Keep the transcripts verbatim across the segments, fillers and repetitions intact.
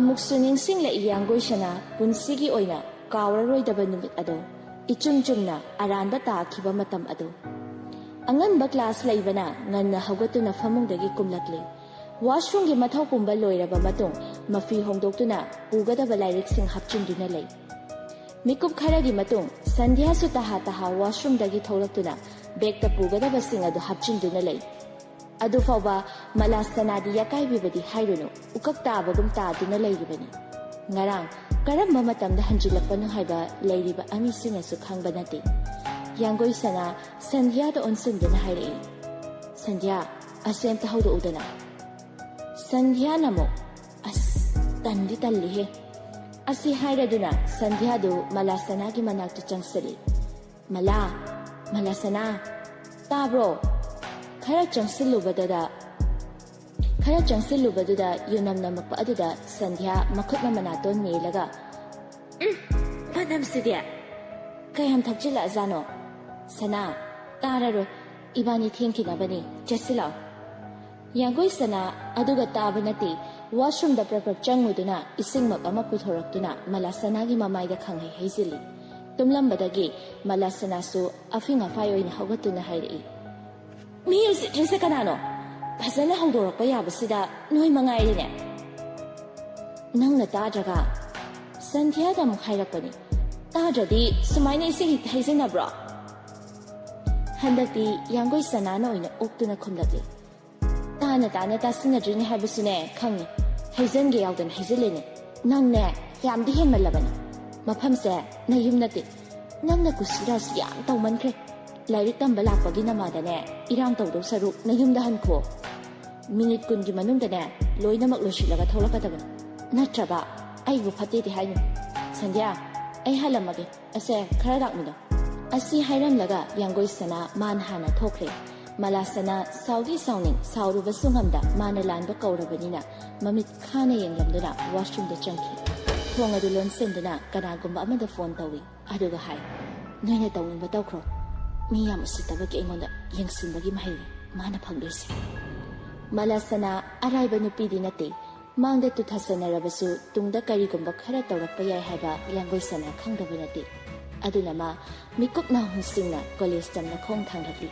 ꯑꯃꯨꯛꯁꯨ ꯅꯤꯡꯁꯤꯡꯂꯛꯏ ꯌꯥꯡꯒꯣꯏ ꯁꯅꯥ ꯄꯨꯟꯁꯤꯒꯤ ꯑꯣꯏꯅ ꯀꯥꯎꯔꯔꯣꯏꯗꯕ ꯅꯨꯃꯤꯠ ꯑꯗꯣ, ꯏꯆꯨꯝ ꯆꯨꯝꯅ ꯑꯔꯥꯟꯕ ꯇꯥꯈꯤꯕ ꯃꯇꯝ ꯑꯗꯣ꯫ ꯑꯉꯟꯕ ꯀ꯭ꯂꯥꯁ ꯂꯩꯕꯅ ꯉꯟꯅ ꯍꯧꯒꯠꯇꯨꯅ ꯐꯃꯨꯡꯗꯒꯤ ꯀꯨꯝꯂꯛꯂꯤ꯫ ꯋꯥꯁꯔꯨꯝꯒꯤ ꯃꯊꯧ ꯄꯨꯝꯕ ꯂꯣꯏꯔꯕ ꯃꯇꯨꯡ ꯃꯐꯤ ꯍꯣꯡꯗꯣꯛꯇꯨꯅ ꯄꯨꯒꯗꯕ ꯂꯥꯏꯔꯤꯛꯁꯤꯡ ꯍꯥꯞꯆꯤꯟꯗꯨꯅ ꯂꯩ꯫ ꯃꯤꯀꯨꯞ ꯈꯔꯒꯤ ꯃꯇꯨꯡ ꯁꯟꯙ꯭ꯌꯥꯁꯨ ꯇꯍꯥ ꯇꯍꯥ ꯋꯥꯁꯔꯨꯝꯗꯒꯤ ꯊꯣꯛꯂꯛꯇꯨꯅ ꯕꯦꯒꯇ ꯄꯨꯒꯗꯕꯁꯤꯡ ꯑꯗꯨ ꯍꯥꯞꯆꯤꯟꯗꯨꯅ ꯂꯩ꯫ ꯑꯗꯨꯐꯥꯎꯕ ꯃꯂꯥꯁꯅꯥꯗꯤ ꯌꯥꯀꯥꯏꯕꯤꯕꯗꯤ ꯍꯥꯏꯔꯨꯅꯨ, ꯎꯀꯛ ꯇꯥꯕꯒꯨꯝ ꯇꯥꯗꯨꯅ ꯂꯩꯔꯤꯕꯅꯤ꯫ ꯉꯔꯥꯡ ꯀꯔꯝꯕ ꯃꯇꯝꯗ ꯍꯟꯖꯤꯜꯂꯛꯄꯅꯣ ꯍꯥꯏꯕ ꯂꯩꯔꯤꯕ ꯑꯅꯤꯁꯤꯅꯁꯨ ꯈꯪꯕ ꯅꯠꯇꯦ꯫ ꯌꯥꯡꯒꯣꯏ ꯁꯅꯥ ꯁꯟꯙ꯭ꯌꯥꯗ ꯑꯣꯟꯁꯤꯟꯗꯨꯅ ꯍꯥꯏꯔꯛꯏ, "ꯁꯟꯙ꯭ꯌꯥ, ꯑꯁꯤ ꯑꯝꯇ ꯍꯧꯗꯣꯛꯎꯗꯅ"꯫ ꯁꯟꯙ꯭ꯌꯥꯅ ꯑꯃꯨꯛ, "ꯑꯁ, ꯇꯟꯗꯤ ꯇꯜꯂꯤꯍꯦ"꯫ ꯑꯁꯤ ꯍꯥꯏꯔꯗꯨꯅ ꯁꯟꯙ꯭ꯌꯥꯗꯨ ꯃꯂꯥꯁꯅꯥꯒꯤ ꯃꯅꯥꯛꯇ ꯆꯪꯁꯤꯜꯂꯤ꯫ "ꯃꯂꯥ, ꯃꯂꯥꯁꯅꯥ, ꯇꯥꯕ꯭ꯔꯣ?" ꯈꯔ ꯆꯪꯁꯤꯜꯂꯨꯕꯗꯨꯗ, ꯈꯔ ꯆꯪꯁꯤꯜꯂꯨꯕꯗꯨꯗ ꯌꯨꯅꯝ ꯅꯝꯃꯛꯄ ꯑꯗꯨꯗ ꯁꯟꯙ꯭ꯌꯥ ꯃꯈꯨꯠꯅ ꯃꯅꯥꯇꯣꯟ ꯃꯦꯜꯂꯒ, "ꯎꯝ, ꯃꯅꯝꯁꯤꯗꯤ ꯀꯌꯥꯝ ꯊꯛꯆꯤꯜꯂꯛꯑꯖꯥꯠꯅꯣ? ꯁꯅꯥ, ꯇꯥꯔꯔꯣꯏ, ꯏꯕꯥꯅꯤ ꯊꯦꯡꯈꯤꯅꯕꯅꯤ, ꯆꯠꯁꯤꯜꯂꯛꯑꯣ"꯫ ꯌꯥꯡꯒꯣꯏ ꯁꯅꯥ ꯑꯗꯨꯒ ꯇꯥꯕ ꯅꯠꯇꯦ, ꯋꯥꯁꯔꯨꯝꯗ ꯄ꯭ꯔꯞ ꯄ꯭ꯔꯞ ꯆꯪꯉꯨꯗꯨꯅ ꯏꯁꯤꯡꯃꯛ ꯑꯃ ꯄꯨꯊꯣꯔꯛꯇꯨꯅ ꯃꯂꯥꯁꯅꯥꯒꯤ ꯃꯃꯥꯏꯗ ꯈꯪꯍꯩ ꯍꯩꯖꯤꯜꯂꯤ꯫ ꯇꯨꯝꯂꯝꯕꯗꯒꯤ ꯃꯂꯥꯁꯅꯥꯁꯨ ꯑꯐꯤꯡ ꯑꯐꯥꯏ ꯑꯣꯏꯅ ꯍꯧꯒꯠꯇꯨꯅ ꯍꯥꯏꯔꯛꯏ, "ꯃꯤ ꯎꯁꯤꯠꯇ꯭ꯔꯤꯁꯦ ꯀꯅꯥꯅꯣ? ꯐꯖꯅ ꯍꯧꯗꯣꯔꯛꯄ ꯌꯥꯕꯁꯤꯗ ꯅꯣꯏ ꯃꯉꯥꯏꯔꯦꯅꯦ"꯫ "ꯅꯪꯅ ꯇꯥꯗ꯭ꯔꯒ?" ꯁꯟꯙ꯭ꯌꯥꯗ ꯑꯃꯨꯛ ꯍꯥꯏꯔꯛꯄꯅꯤ꯫ "ꯇꯥꯗ꯭ꯔꯗꯤ ꯁꯨꯃꯥꯏꯅ ꯏꯁꯤꯡ ꯍꯦꯛꯇ ꯍꯩꯖꯤꯟꯅꯕ꯭ꯔꯣ?" ꯍꯟꯗꯛꯇꯤ ꯌꯥꯡꯒꯣꯏ ꯁꯅꯥꯅ ꯑꯣꯏꯅ ꯑꯣꯛꯇꯨꯅ ꯈꯨꯝꯂꯛꯂꯤ꯫ "ꯇꯥꯅ ꯇꯥꯅ ꯇꯥꯁꯤꯟꯅꯗ꯭ꯔꯤꯅꯤ ꯍꯥꯏꯕꯁꯨꯅꯦ ꯈꯪꯉꯤ꯫ ꯍꯩꯖꯟꯒꯦ ꯌꯥꯎꯗꯅ ꯍꯩꯖꯤꯜꯂꯤꯅꯤ꯫ ꯅꯪꯅꯦ ꯌꯥꯝꯗꯤ ꯍꯦꯟꯃꯜꯂꯕꯅꯤ꯫ ꯃꯐꯝꯁꯦ ꯅꯌꯨꯝ ꯅꯠꯇꯦ꯫ ꯅꯪꯅ ꯀꯨꯁꯤꯔꯥꯁꯤ ꯌꯥꯝ ꯇꯧꯃꯟꯈ꯭ꯔꯦ꯫ ꯂꯥꯏꯔꯤꯛ ꯇꯝꯕ ꯂꯥꯛꯄꯒꯤ ꯅꯃꯥꯗꯅꯦ ꯏꯔꯥꯡ ꯇꯧꯗꯧ ꯁꯔꯨꯛ ꯅꯌꯨꯝꯗ ꯍꯟꯈꯣ꯫ ꯃꯤꯅꯤꯠ ꯀꯨꯟꯒꯤ ꯃꯅꯨꯡꯗꯅꯦ ꯂꯣꯏꯅꯃꯛ ꯂꯣꯏꯁꯤꯜꯂꯒ ꯊꯣꯛꯂꯛꯀꯗꯕꯅꯤ꯫ ꯅꯠꯇ꯭ꯔꯕ ꯑꯩꯕꯨ ꯐꯠꯇꯦꯗꯤ ꯍꯥꯏꯅꯨ꯫ ꯁꯟꯙ꯭ꯌꯥ, ꯑꯩ ꯍꯜꯂꯝꯃꯒꯦ꯫ ꯑꯁꯦ, ꯈꯔ ꯂꯥꯛꯃꯤꯟꯅꯧ"꯫ ꯑꯁꯤ ꯍꯥꯏꯔꯝꯂꯒ ꯌꯥꯡꯒꯣꯏ ꯁꯅꯥ ꯃꯥꯅ ꯍꯥꯟꯅ ꯊꯣꯛꯈ꯭ꯔꯦ꯫ ꯃꯂꯥ ꯁꯅꯥ ꯁꯥꯎꯗꯤ ꯁꯥꯎꯅꯤꯡ, ꯁꯥꯎꯔꯨꯕꯁꯨ ꯉꯝꯗ ꯃꯥꯅ ꯂꯥꯟꯕ ꯀꯧꯔꯕꯅꯤꯅ ꯃꯃꯤꯠ ꯈꯥꯅ ꯌꯦꯡꯂꯝꯗꯨꯅ ꯋꯥꯁꯔꯨꯝꯗ ꯆꯪꯈꯤ꯫ ꯊꯣꯡ ꯑꯗꯨ ꯂꯣꯟꯁꯤꯟꯗꯨꯅ ꯀꯅꯥꯒꯨꯝꯕ ꯑꯃꯗ ꯐꯣꯟ ꯇꯧꯏ꯫ ꯑꯗꯨꯒ ꯍꯥꯏ, "ꯅꯣꯏꯅ ꯇꯧꯅꯤꯡꯕ ꯇꯧꯈ꯭ꯔꯣ꯫ ꯃꯤ ꯌꯥꯝ ꯎꯁꯤꯠꯇꯕꯒꯤ ꯑꯩꯉꯣꯟꯗ ꯌꯦꯡꯁꯤꯟꯕꯒꯤ ꯃꯍꯩꯅꯤ ꯃꯥꯅ ꯐꯪꯗꯣꯏꯁꯦ"꯫ ꯃꯂꯥ ꯁꯅꯥ ꯑꯔꯥꯏꯕ ꯅꯨꯄꯤꯗꯤ ꯅꯠꯇꯦ꯫ ꯃꯥꯡꯗ ꯇꯨꯊꯁꯟꯅꯔꯕꯁꯨ ꯇꯨꯡꯗ ꯀꯔꯤꯒꯨꯝꯕ ꯈꯔ ꯇꯧꯔꯛꯄ ꯌꯥꯏ ꯍꯥꯏꯕ ꯌꯥꯡꯒꯣꯏ ꯁꯅꯥ ꯈꯪꯗꯕ ꯅꯠꯇꯦ꯫ ꯑꯗꯨꯅ ꯃꯥ ꯃꯤꯀꯨꯞ ꯅꯥꯍꯨꯝꯁꯤꯡꯅ ꯀꯣꯂꯦꯖ ꯇꯝꯅ ꯈꯣꯡ ꯊꯥꯡꯂꯛꯂꯤ꯫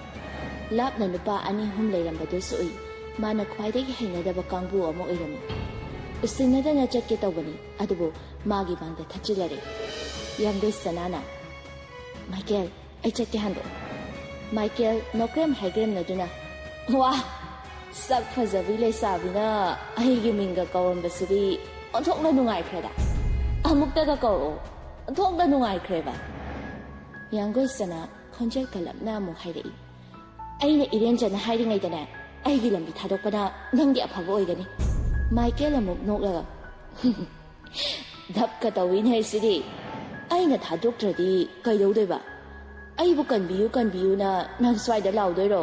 ꯂꯥꯞꯅ ꯅꯨꯄꯥ ꯑꯅꯤ ꯑꯍꯨꯝ ꯂꯩꯔꯝꯕꯗꯨꯁꯨ ꯎꯏ꯫ ꯃꯥꯅ ꯈ꯭ꯋꯥꯏꯗꯒꯤ ꯍꯩꯅꯗꯕ ꯀꯥꯡꯕꯨ ꯑꯃ ꯑꯣꯏꯔꯝꯃꯤ꯫ ꯎꯁꯤꯟꯅꯗꯅ ꯆꯠꯀꯦ ꯇꯧꯕꯅꯤ, ꯑꯗꯨꯕꯨ ꯃꯥꯒꯤ ꯃꯥꯡꯗ ꯊꯠꯆꯤꯜꯂꯔꯦ꯫ ꯌꯥꯡꯒꯣꯏ ꯁꯅꯥꯅ, "ꯃꯥꯏꯀꯦꯜ, ꯑꯩ ꯆꯠꯀꯦ ꯍꯟꯗꯣꯛ꯫" ꯃꯥꯏꯀꯦꯜ ꯅꯣꯀ꯭ꯔꯦꯝ ꯍꯥꯏꯒ꯭ꯔꯦꯝꯅꯗꯨꯅ, "ꯋꯥ, ꯁꯛ ꯐꯖꯕꯤ ꯂꯩꯁꯥꯕꯤꯅ ꯑꯩꯒꯤ ꯃꯤꯡꯒ ꯀꯧꯔꯝꯕꯁꯤꯗꯤ ꯑꯣꯟꯊꯣꯛꯅ ꯅꯨꯡꯉꯥꯏꯈ꯭ꯔꯦꯗ꯫ ꯑꯃꯨꯛꯇꯒ ꯀꯧꯔꯛꯑꯣ, ꯑꯣꯟꯊꯣꯛꯅ ꯅꯨꯡꯉꯥꯏꯈ꯭ꯔꯦꯕ꯫" ꯌꯥꯡꯒꯣꯏ ꯁꯅꯥ ꯈꯣꯟꯖꯦꯜ ꯀꯜꯂꯞꯅ ꯑꯃꯨꯛ ꯍꯥꯏꯔꯛꯏ, "ꯑꯩꯅ ꯏꯔꯦꯟꯖꯅ ꯍꯥꯏꯔꯤꯉꯩꯗꯅꯦ, ꯑꯩꯒꯤ ꯂꯝꯕꯤ ꯊꯥꯗꯣꯛꯄꯅ ꯅꯪꯒꯤ ꯑꯐꯕ ꯑꯣꯏꯒꯅꯤ꯫" ꯃꯥꯏꯀꯦꯜ ꯑꯃꯨꯛ ꯅꯣꯛꯂꯒ, "ꯙꯞꯀ ꯇꯧꯏꯅꯦ ꯁꯤꯗꯤ꯫ ꯑꯩꯅ ꯊꯥꯗꯣꯛꯇ꯭ꯔꯗꯤ ꯀꯩꯗꯧꯗꯣꯏꯕ? ꯑꯩꯕꯨ ꯀꯟꯕꯤꯌꯨ, ꯀꯟꯕꯤꯌꯨꯅ ꯅꯪ ꯁ꯭ꯋꯥꯏꯗ ꯂꯥꯎꯗꯣꯏꯔꯣ?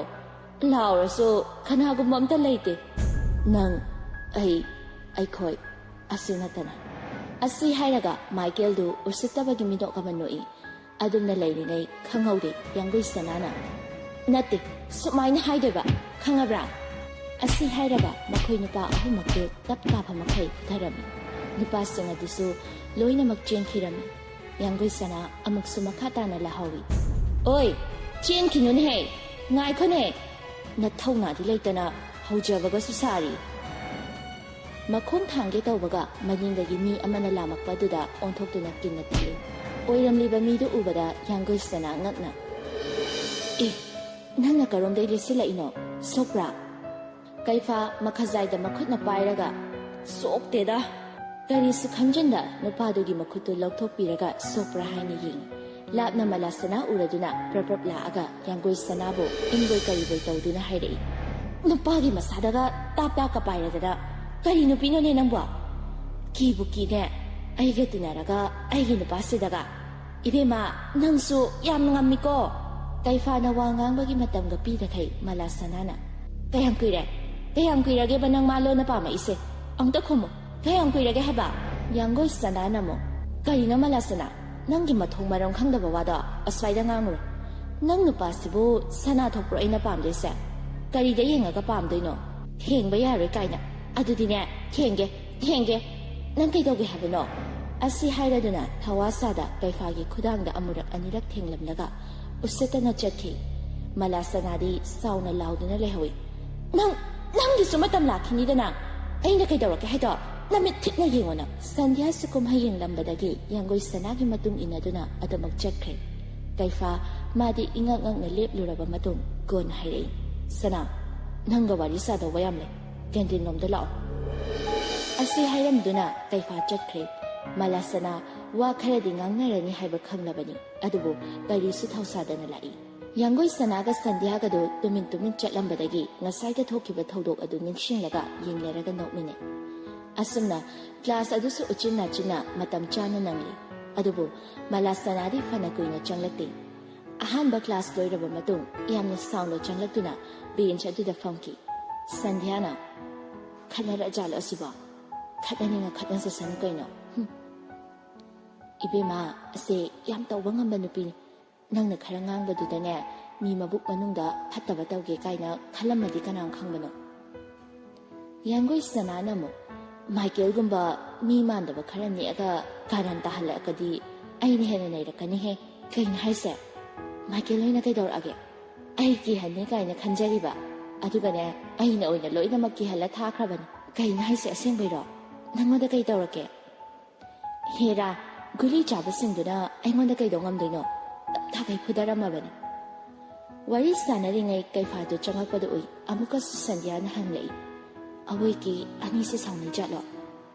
ꯂꯥꯎꯔꯁꯨ ꯀꯅꯥꯒꯨꯝꯕ ꯑꯝꯇ ꯂꯩꯇꯦ꯫ ꯅꯪ, ꯑꯩ, ꯑꯩꯈꯣꯏ, ꯑꯁꯤ ꯅꯠꯇꯅ꯫" ꯑꯁꯤ ꯍꯥꯏꯔꯒ ꯃꯥꯏꯀꯦꯜꯗꯨ ꯎꯁꯤꯠꯇꯕꯒꯤ ꯃꯤꯅꯣꯛ ꯑꯃ ꯅꯣꯛꯏ꯫ ꯑꯗꯨꯝꯅ ꯂꯩꯔꯤꯉꯩ ꯈꯪꯍꯧꯗꯦ ꯌꯥꯡꯒꯣꯏ ꯁꯅꯥꯅ, "ꯅꯠꯇꯦ, ꯁꯨꯃꯥꯏꯅ ꯍꯥꯏꯗꯣꯏꯕ, ꯈꯪꯉꯕ꯭ꯔꯥ?" ꯑꯁꯤ ꯍꯥꯏꯔꯒ ꯃꯈꯣꯏ ꯅꯨꯄꯥ ꯑꯍꯨꯝꯃꯛꯇꯨ ꯇꯞ ꯇꯥꯕ ꯃꯈꯩ ꯐꯨꯊꯔꯝꯃꯤ꯫ ꯅꯨꯄꯥꯁꯤꯡ ꯑꯗꯨꯁꯨ ꯂꯣꯏꯅꯃꯛ ꯆꯦꯟꯈꯤꯔꯝꯃꯤ꯫ ꯌꯥꯡꯒꯣꯏ ꯁꯅꯥ ꯑꯃꯨꯛꯁꯨ ꯃꯈꯥ ꯇꯥꯅ ꯂꯥꯍꯧꯏ, "ꯑꯣꯏ, ꯆꯦꯟꯈꯤꯅꯨꯅꯦꯍꯦ, ꯉꯥꯏꯈꯣꯅꯦ, ꯅꯊꯧꯅꯥꯗꯤ ꯂꯩꯇꯅ ꯍꯧꯖꯕꯒꯁꯨ ꯁꯥꯔꯤ꯫" ꯃꯈꯣꯡ ꯊꯥꯡꯒꯦ ꯇꯧꯕꯒ ꯃꯅꯤꯡꯗꯒꯤ ꯃꯤ ꯑꯃꯅ ꯂꯥꯝꯃꯛꯄ ꯑꯗꯨꯗ ꯑꯣꯟꯊꯣꯛꯇꯨꯅ ꯀꯤꯟꯅ ꯇꯧꯏ꯫ ꯑꯣꯏꯔꯝꯂꯤꯕ ꯃꯤꯗꯨ ꯎꯕꯗ ꯌꯥꯡꯒꯣꯏ ꯁꯅꯥ ꯉꯛꯅ, "ꯑꯦ, ꯅꯪꯅ ꯀꯔꯣꯝꯗꯩ ꯂꯦꯞꯁꯤꯜꯂꯛꯏꯅꯣ? ꯁꯣꯛꯄ꯭ꯔꯥ?" ꯀꯩꯐꯥ ꯃꯈꯖꯥꯏꯗ ꯃꯈꯨꯠꯅ ꯄꯥꯏꯔꯒ, "ꯁꯣꯛꯇꯦꯗ꯫" ꯀꯔꯤꯁꯨ ꯈꯟꯖꯤꯟꯗ ꯅꯨꯄꯥꯗꯨꯒꯤ ꯃꯈꯨꯠꯇꯨ ꯂꯧꯊꯣꯛꯄꯤꯔꯒ ꯁꯣꯛꯄ꯭ꯔꯥ ꯍꯥꯏꯅ ꯌꯦꯡꯏ꯫ ꯂꯥꯞꯅ ꯃꯂꯥꯁꯅꯥ ꯎꯔꯗꯨꯅ ꯄ꯭ꯔꯞ ꯄ꯭ꯔꯞ ꯂꯥꯛꯑꯒ ꯌꯥꯡꯒꯣꯏ ꯁꯅꯥꯕꯨ ꯏꯟꯕꯣꯏ ꯀꯔꯤꯕꯣꯏ ꯇꯧꯗꯨꯅ ꯍꯥꯏꯔꯛꯏ, "ꯅꯨꯄꯥꯒꯤ ꯃꯁꯥꯗꯒ ꯇꯥꯞ ꯇꯥꯞꯀ ꯄꯥꯏꯔꯗꯅ ꯀꯔꯤ ꯅꯨꯄꯤꯅꯣꯅꯦ ꯅꯪꯕꯣ? ꯀꯤꯕꯨ ꯀꯤꯅꯦ, ꯑꯩꯒ ꯇꯤꯟꯅꯔꯒ ꯑꯩꯒꯤ ꯅꯨꯄꯥꯁꯤꯗꯒ꯫ ꯏꯕꯦꯝꯃ, ꯅꯪꯁꯨ ꯌꯥꯝ ꯉꯝꯃꯤꯀꯣ꯫" ꯀꯩꯐꯥꯅ ꯋꯥ ꯉꯥꯡꯕꯒꯤ ꯃꯇꯝꯒ ꯄꯤꯗꯈꯩ ꯃꯂꯥꯁꯅꯥꯅ, "ꯀꯌꯥꯝ ꯀꯨꯏꯔꯦ? ꯀꯌꯥꯝ ꯀꯨꯏꯔꯒꯦꯕ ꯅꯪ ꯃꯥ ꯂꯣꯟꯅ ꯄꯥꯝꯃꯛꯏꯁꯦ? ꯑꯝꯇ ꯈꯨꯝꯃꯨ꯫ ꯀꯌꯥꯝ ꯀꯨꯏꯔꯒꯦ ꯍꯥꯏꯕ?" ꯌꯥꯡꯒꯣꯏ ꯁꯅꯥꯅ ꯑꯃꯨꯛ, "ꯀꯔꯤꯅꯣ ꯃꯂꯥꯁꯅꯥ? ꯅꯪꯒꯤ ꯃꯊꯣꯡ ꯃꯔꯝ ꯈꯪꯗꯕ ꯋꯥꯗꯣ ꯑꯁ꯭ꯋꯥꯏꯗ ꯉꯥꯡꯉꯨꯔꯣ꯫ ꯅꯪ ꯅꯨꯄꯥꯁꯤꯕꯨ ꯁꯅꯥ ꯊꯣꯛꯄ꯭ꯔꯣ ꯑꯩꯅ ꯄꯥꯝꯗꯣꯏꯁꯦ? ꯀꯔꯤꯗ ꯌꯦꯡꯉꯒ ꯄꯥꯝꯗꯣꯏꯅꯣ? ꯊꯦꯡꯕ ꯌꯥꯔꯣꯏ ꯀꯥꯏꯅ꯫ ꯑꯗꯨꯗꯤꯅꯦ, ꯊꯦꯡꯒꯦ꯫ ꯌꯦꯡꯒꯦ, ꯅꯪ ꯀꯩꯗꯧꯒꯦ ꯍꯥꯏꯕꯅꯣ? ꯑꯁꯤ ꯍꯥꯏꯔꯗꯨꯅ ꯊꯋꯥ ꯁꯥꯗ ꯀꯩꯐꯥꯒꯤ ꯈꯨꯗꯥꯡꯗ ꯑꯃꯨꯔꯛ ꯑꯅꯤꯔꯛ ꯊꯦꯡꯂꯝꯂꯒ ꯎꯁꯤꯠꯇꯅ ꯆꯠꯈꯤ꯫ ꯃꯂꯥꯁꯅꯥꯗꯤ ꯁꯥꯎꯅ ꯂꯥꯎꯗꯨꯅ ꯂꯩꯍꯧꯏ꯫ "ꯅꯪ, ꯅꯪꯒꯤꯁꯨ ꯃꯇꯝ ꯂꯥꯛꯈꯤꯅꯤꯗꯅ꯫ ꯑꯩꯅ ꯀꯩꯗꯧꯔꯛꯀꯦ ꯍꯥꯏꯗꯣ ꯅꯃꯤꯠ ꯊꯤꯛꯅ ꯌꯦꯡꯉꯣ ꯅꯪ!" ꯁꯟꯙ꯭ꯌꯥꯁꯨ ꯀꯨꯝꯍꯩ ꯌꯦꯡꯂꯝꯕꯗꯒꯤ ꯌꯥꯡꯒꯣꯏ ꯁꯅꯥꯒꯤ ꯃꯇꯨꯡ ꯏꯟꯅꯗꯨꯅ ꯑꯗꯨꯃꯛ ꯆꯠꯈ꯭ꯔꯦ꯫ ꯀꯩꯐꯥ ꯃꯥꯗꯤ ꯏꯉꯛ ꯉꯛꯅ ꯂꯦꯞꯂꯨꯔꯕ ꯃꯇꯨꯡ ꯀꯣꯟꯅ ꯍꯥꯏꯔꯛꯏ, "ꯁꯅꯥ, ꯅꯪꯒ ꯋꯥꯔꯤ ꯁꯥꯗꯧꯕ ꯌꯥꯝ ꯂꯩ꯫ ꯀꯦꯟꯇꯤꯟ ꯂꯣꯝꯗ ꯂꯥꯛꯑꯣ꯫" ꯑꯁꯤ ꯍꯥꯏꯔꯝꯗꯨꯅ ꯀꯩꯐꯥ ꯆꯠꯈ꯭ꯔꯦ꯫ ꯃꯂꯥꯁꯅꯥ ꯋꯥ ꯈꯔꯗꯤ ꯉꯥꯡꯅꯔꯅꯤ ꯍꯥꯏꯕ ꯈꯪꯂꯕꯅꯤ, ꯑꯗꯨꯕꯨ ꯀꯔꯤꯁꯨ ꯊꯧꯁꯥꯗꯅ ꯂꯥꯛꯏ꯫ ꯌꯥꯡꯒꯣꯏ ꯁꯅꯥꯒ ꯁꯟꯙ꯭ꯌꯥꯒꯗꯨ ꯇꯨꯃꯤꯟ ꯇꯨꯃꯤꯟ ꯆꯠꯂꯝꯕꯗꯒꯤ ꯉꯁꯥꯏꯗ ꯊꯣꯛꯈꯤꯕ ꯊꯧꯗꯣꯛ ꯑꯗꯨ ꯅꯤꯡꯁꯤꯡꯂꯒ ꯌꯦꯡꯅꯔꯒ ꯅꯣꯛꯃꯤꯟꯅꯩ꯫ ꯑꯁꯨꯝꯅ ꯀ꯭ꯂꯥꯁ ꯑꯗꯨꯁꯨ ꯎꯆꯤꯟ ꯅꯥꯆꯤꯟꯅ ꯃꯇꯝ ꯆꯥꯅ ꯅꯪꯂꯤ꯫ ꯑꯗꯨꯕꯨ ꯃꯂꯥꯁꯅꯥꯗꯤ ꯐꯅ ꯀꯨꯏꯅ ꯆꯪꯂꯛꯇꯦ꯫ ꯑꯍꯥꯟꯕ ꯀ꯭ꯂꯥꯁ ꯂꯣꯏꯔꯕ ꯃꯇꯨꯡ ꯌꯥꯝꯅ ꯁꯥꯎꯅ ꯆꯪꯂꯛꯇꯨꯅ ꯕꯦꯟꯆ ꯑꯗꯨꯗ ꯐꯝꯈꯤ꯫ ꯁꯟꯙ꯭ꯌꯥꯅ, "ꯈꯠꯅꯔꯛꯑꯖꯥꯠꯂꯣ ꯑꯁꯤꯕꯣ? ꯈꯠꯅꯅꯤꯡꯉ ꯈꯠꯅꯖꯁꯅꯨ ꯀꯩꯅꯣ꯫ ꯍꯨꯝ꯫ ꯏꯕꯦꯝꯃ, ꯑꯁꯦ ꯌꯥꯝ ꯇꯧꯕ ꯉꯝꯕ ꯅꯨꯄꯤꯅꯤ꯫ ꯅꯪꯅ ꯈꯔ ꯉꯥꯡꯕꯗꯨꯗꯅꯦ, ꯃꯤ ꯃꯕꯨꯛ ꯃꯅꯨꯡꯗ ꯐꯠꯇꯕ ꯇꯧꯒꯦ ꯀꯥꯏꯅ ꯈꯜꯂꯝꯃꯗꯤ ꯀꯅꯥꯅ ꯈꯪꯕꯅꯣ?" ꯌꯥꯡꯒꯣꯏ ꯁꯅꯥꯅ ꯑꯃꯨꯛ, "ꯃꯥꯏꯀꯦꯜꯒꯨꯝꯕ ꯃꯤ ꯃꯥꯟꯗꯕ ꯈꯔ ꯅꯦꯛꯑꯒ ꯀꯥꯔꯟ ꯇꯥꯍꯜꯂꯛꯑꯒꯗꯤ ꯑꯩꯅ ꯍꯦꯟꯅ ꯅꯩꯔꯛꯀꯅꯤꯍꯦ꯫ ꯀꯩꯅꯣ ꯍꯥꯏꯁꯦ? ꯃꯥꯏꯀꯦꯜ ꯍꯣꯏꯅ ꯀꯩꯗꯧꯔꯛꯑꯒꯦ? ꯑꯩ ꯀꯤꯍꯟꯅꯤ ꯀꯥꯏꯅ ꯈꯟꯖꯔꯤꯕ? ꯑꯗꯨꯒꯅꯦ, ꯑꯩꯅ ꯑꯣꯏꯅ ꯂꯣꯏꯅꯃꯛ ꯀꯤꯍꯜꯂ ꯊꯥꯈ꯭ꯔꯕꯅꯤ꯫ ꯀꯩꯅꯣ ꯍꯥꯏꯁꯦ, ꯑꯁꯦꯡꯕꯩꯔꯣ? ꯅꯪꯉꯣꯟꯗ ꯀꯩ ꯇꯧꯔꯛꯀꯦ?" "ꯍꯦꯔꯥ, ꯒꯨꯂꯤ ꯆꯥꯕꯁꯤꯡꯗꯨꯅ ꯑꯩꯉꯣꯟꯗ ꯀꯩꯗꯧ ꯉꯝꯗꯣꯏꯅꯣ?" ꯇꯞ ꯊꯥꯒꯩ ꯐꯨꯗꯔꯝꯃꯕꯅꯤ꯫ ꯋꯥꯔꯤ ꯁꯥꯟꯅꯔꯤꯉꯩ ꯀꯩꯐꯥꯗꯨ ꯆꯪꯂꯛꯄꯗ ꯎꯏ꯫ ꯑꯃꯨꯛꯀꯁꯨ ꯁꯟꯙ꯭ꯌꯥꯅ ꯍꯪꯂꯛꯏ, "ꯑꯋꯣꯏꯀꯤ ꯑꯅꯤꯁꯦ ꯁꯥꯎꯅꯩ ꯖꯥꯠꯂꯣ?"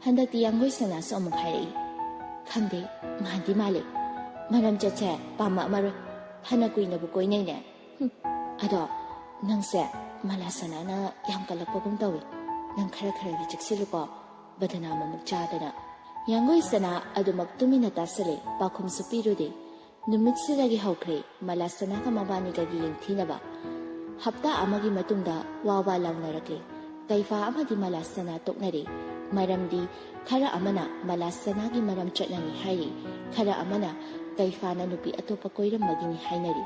ꯍꯟꯗꯛꯇꯤ ꯌꯥꯡꯒꯣꯏ ꯁꯅꯥꯁꯨ ꯑꯃꯨꯛ ꯍꯥꯏꯔꯛꯏ, "ꯈꯪꯗꯦ, ꯃꯥꯟꯗꯤ ꯃꯥꯜꯂꯦ꯫ ꯃꯔꯝ ꯆꯠꯁꯦ ꯄꯥꯝꯃꯛꯑꯝꯃꯔꯣꯏ꯫ ꯐꯅ ꯀꯨꯏꯅꯕꯨ ꯀꯣꯏꯅꯩꯅꯦ꯫ ꯍꯨꯝ, ꯑꯗꯣ ꯅꯪꯁꯦ ꯃꯂꯥꯁꯅꯥꯅ ꯌꯥꯝ ꯀꯜꯂꯛꯄꯒꯨꯝ ꯇꯧꯏ꯫ ꯅꯪ ꯈꯔ ꯈꯔꯗꯤ ꯆꯦꯛꯁꯤꯜꯂꯨꯀꯣ, ꯕꯗꯅꯥꯝ ꯑꯃꯨꯛ ꯆꯥꯗꯅ꯫" ꯌꯥꯡꯒꯣꯏ ꯁꯅꯥ ꯑꯗꯨꯃꯛ ꯇꯨꯃꯤꯟꯅ ꯇꯥꯁꯤꯜꯂꯦ, ꯄꯥꯎꯈꯨꯝꯁꯨ ꯄꯤꯔꯨꯗꯦ꯫ ꯅꯨꯃꯤꯠꯁꯤꯗꯒꯤ ꯍꯧꯈ꯭ꯔꯦ ꯃꯂꯥꯁꯅꯥꯒ ꯃꯕꯥꯅꯤꯒꯒꯤ ꯌꯦꯡꯊꯤꯅꯕ꯫ ꯍꯞꯇꯥ ꯑꯃꯒꯤ ꯃꯇꯨꯡꯗ ꯋꯥ ꯋꯥ ꯂꯥꯎꯅꯔꯛꯂꯦ꯫ ꯀꯩꯐꯥ ꯑꯃꯗꯤ ꯃꯂꯥꯁꯅꯥ ꯇꯣꯛꯅꯔꯦ꯫ ꯃꯔꯝꯗꯤ ꯈꯔ ꯑꯃꯅ ꯃꯂꯥꯁꯅꯥꯒꯤ ꯃꯔꯝ ꯆꯠꯅꯅꯤ ꯍꯥꯏꯔꯤ, ꯈꯔ ꯑꯃꯅ ꯀꯩꯐꯥꯅ ꯅꯨꯄꯤ ꯑꯇꯣꯞꯄ ꯀꯣꯏꯔꯝꯕꯒꯤꯅꯤ ꯍꯥꯏꯅꯔꯤ꯫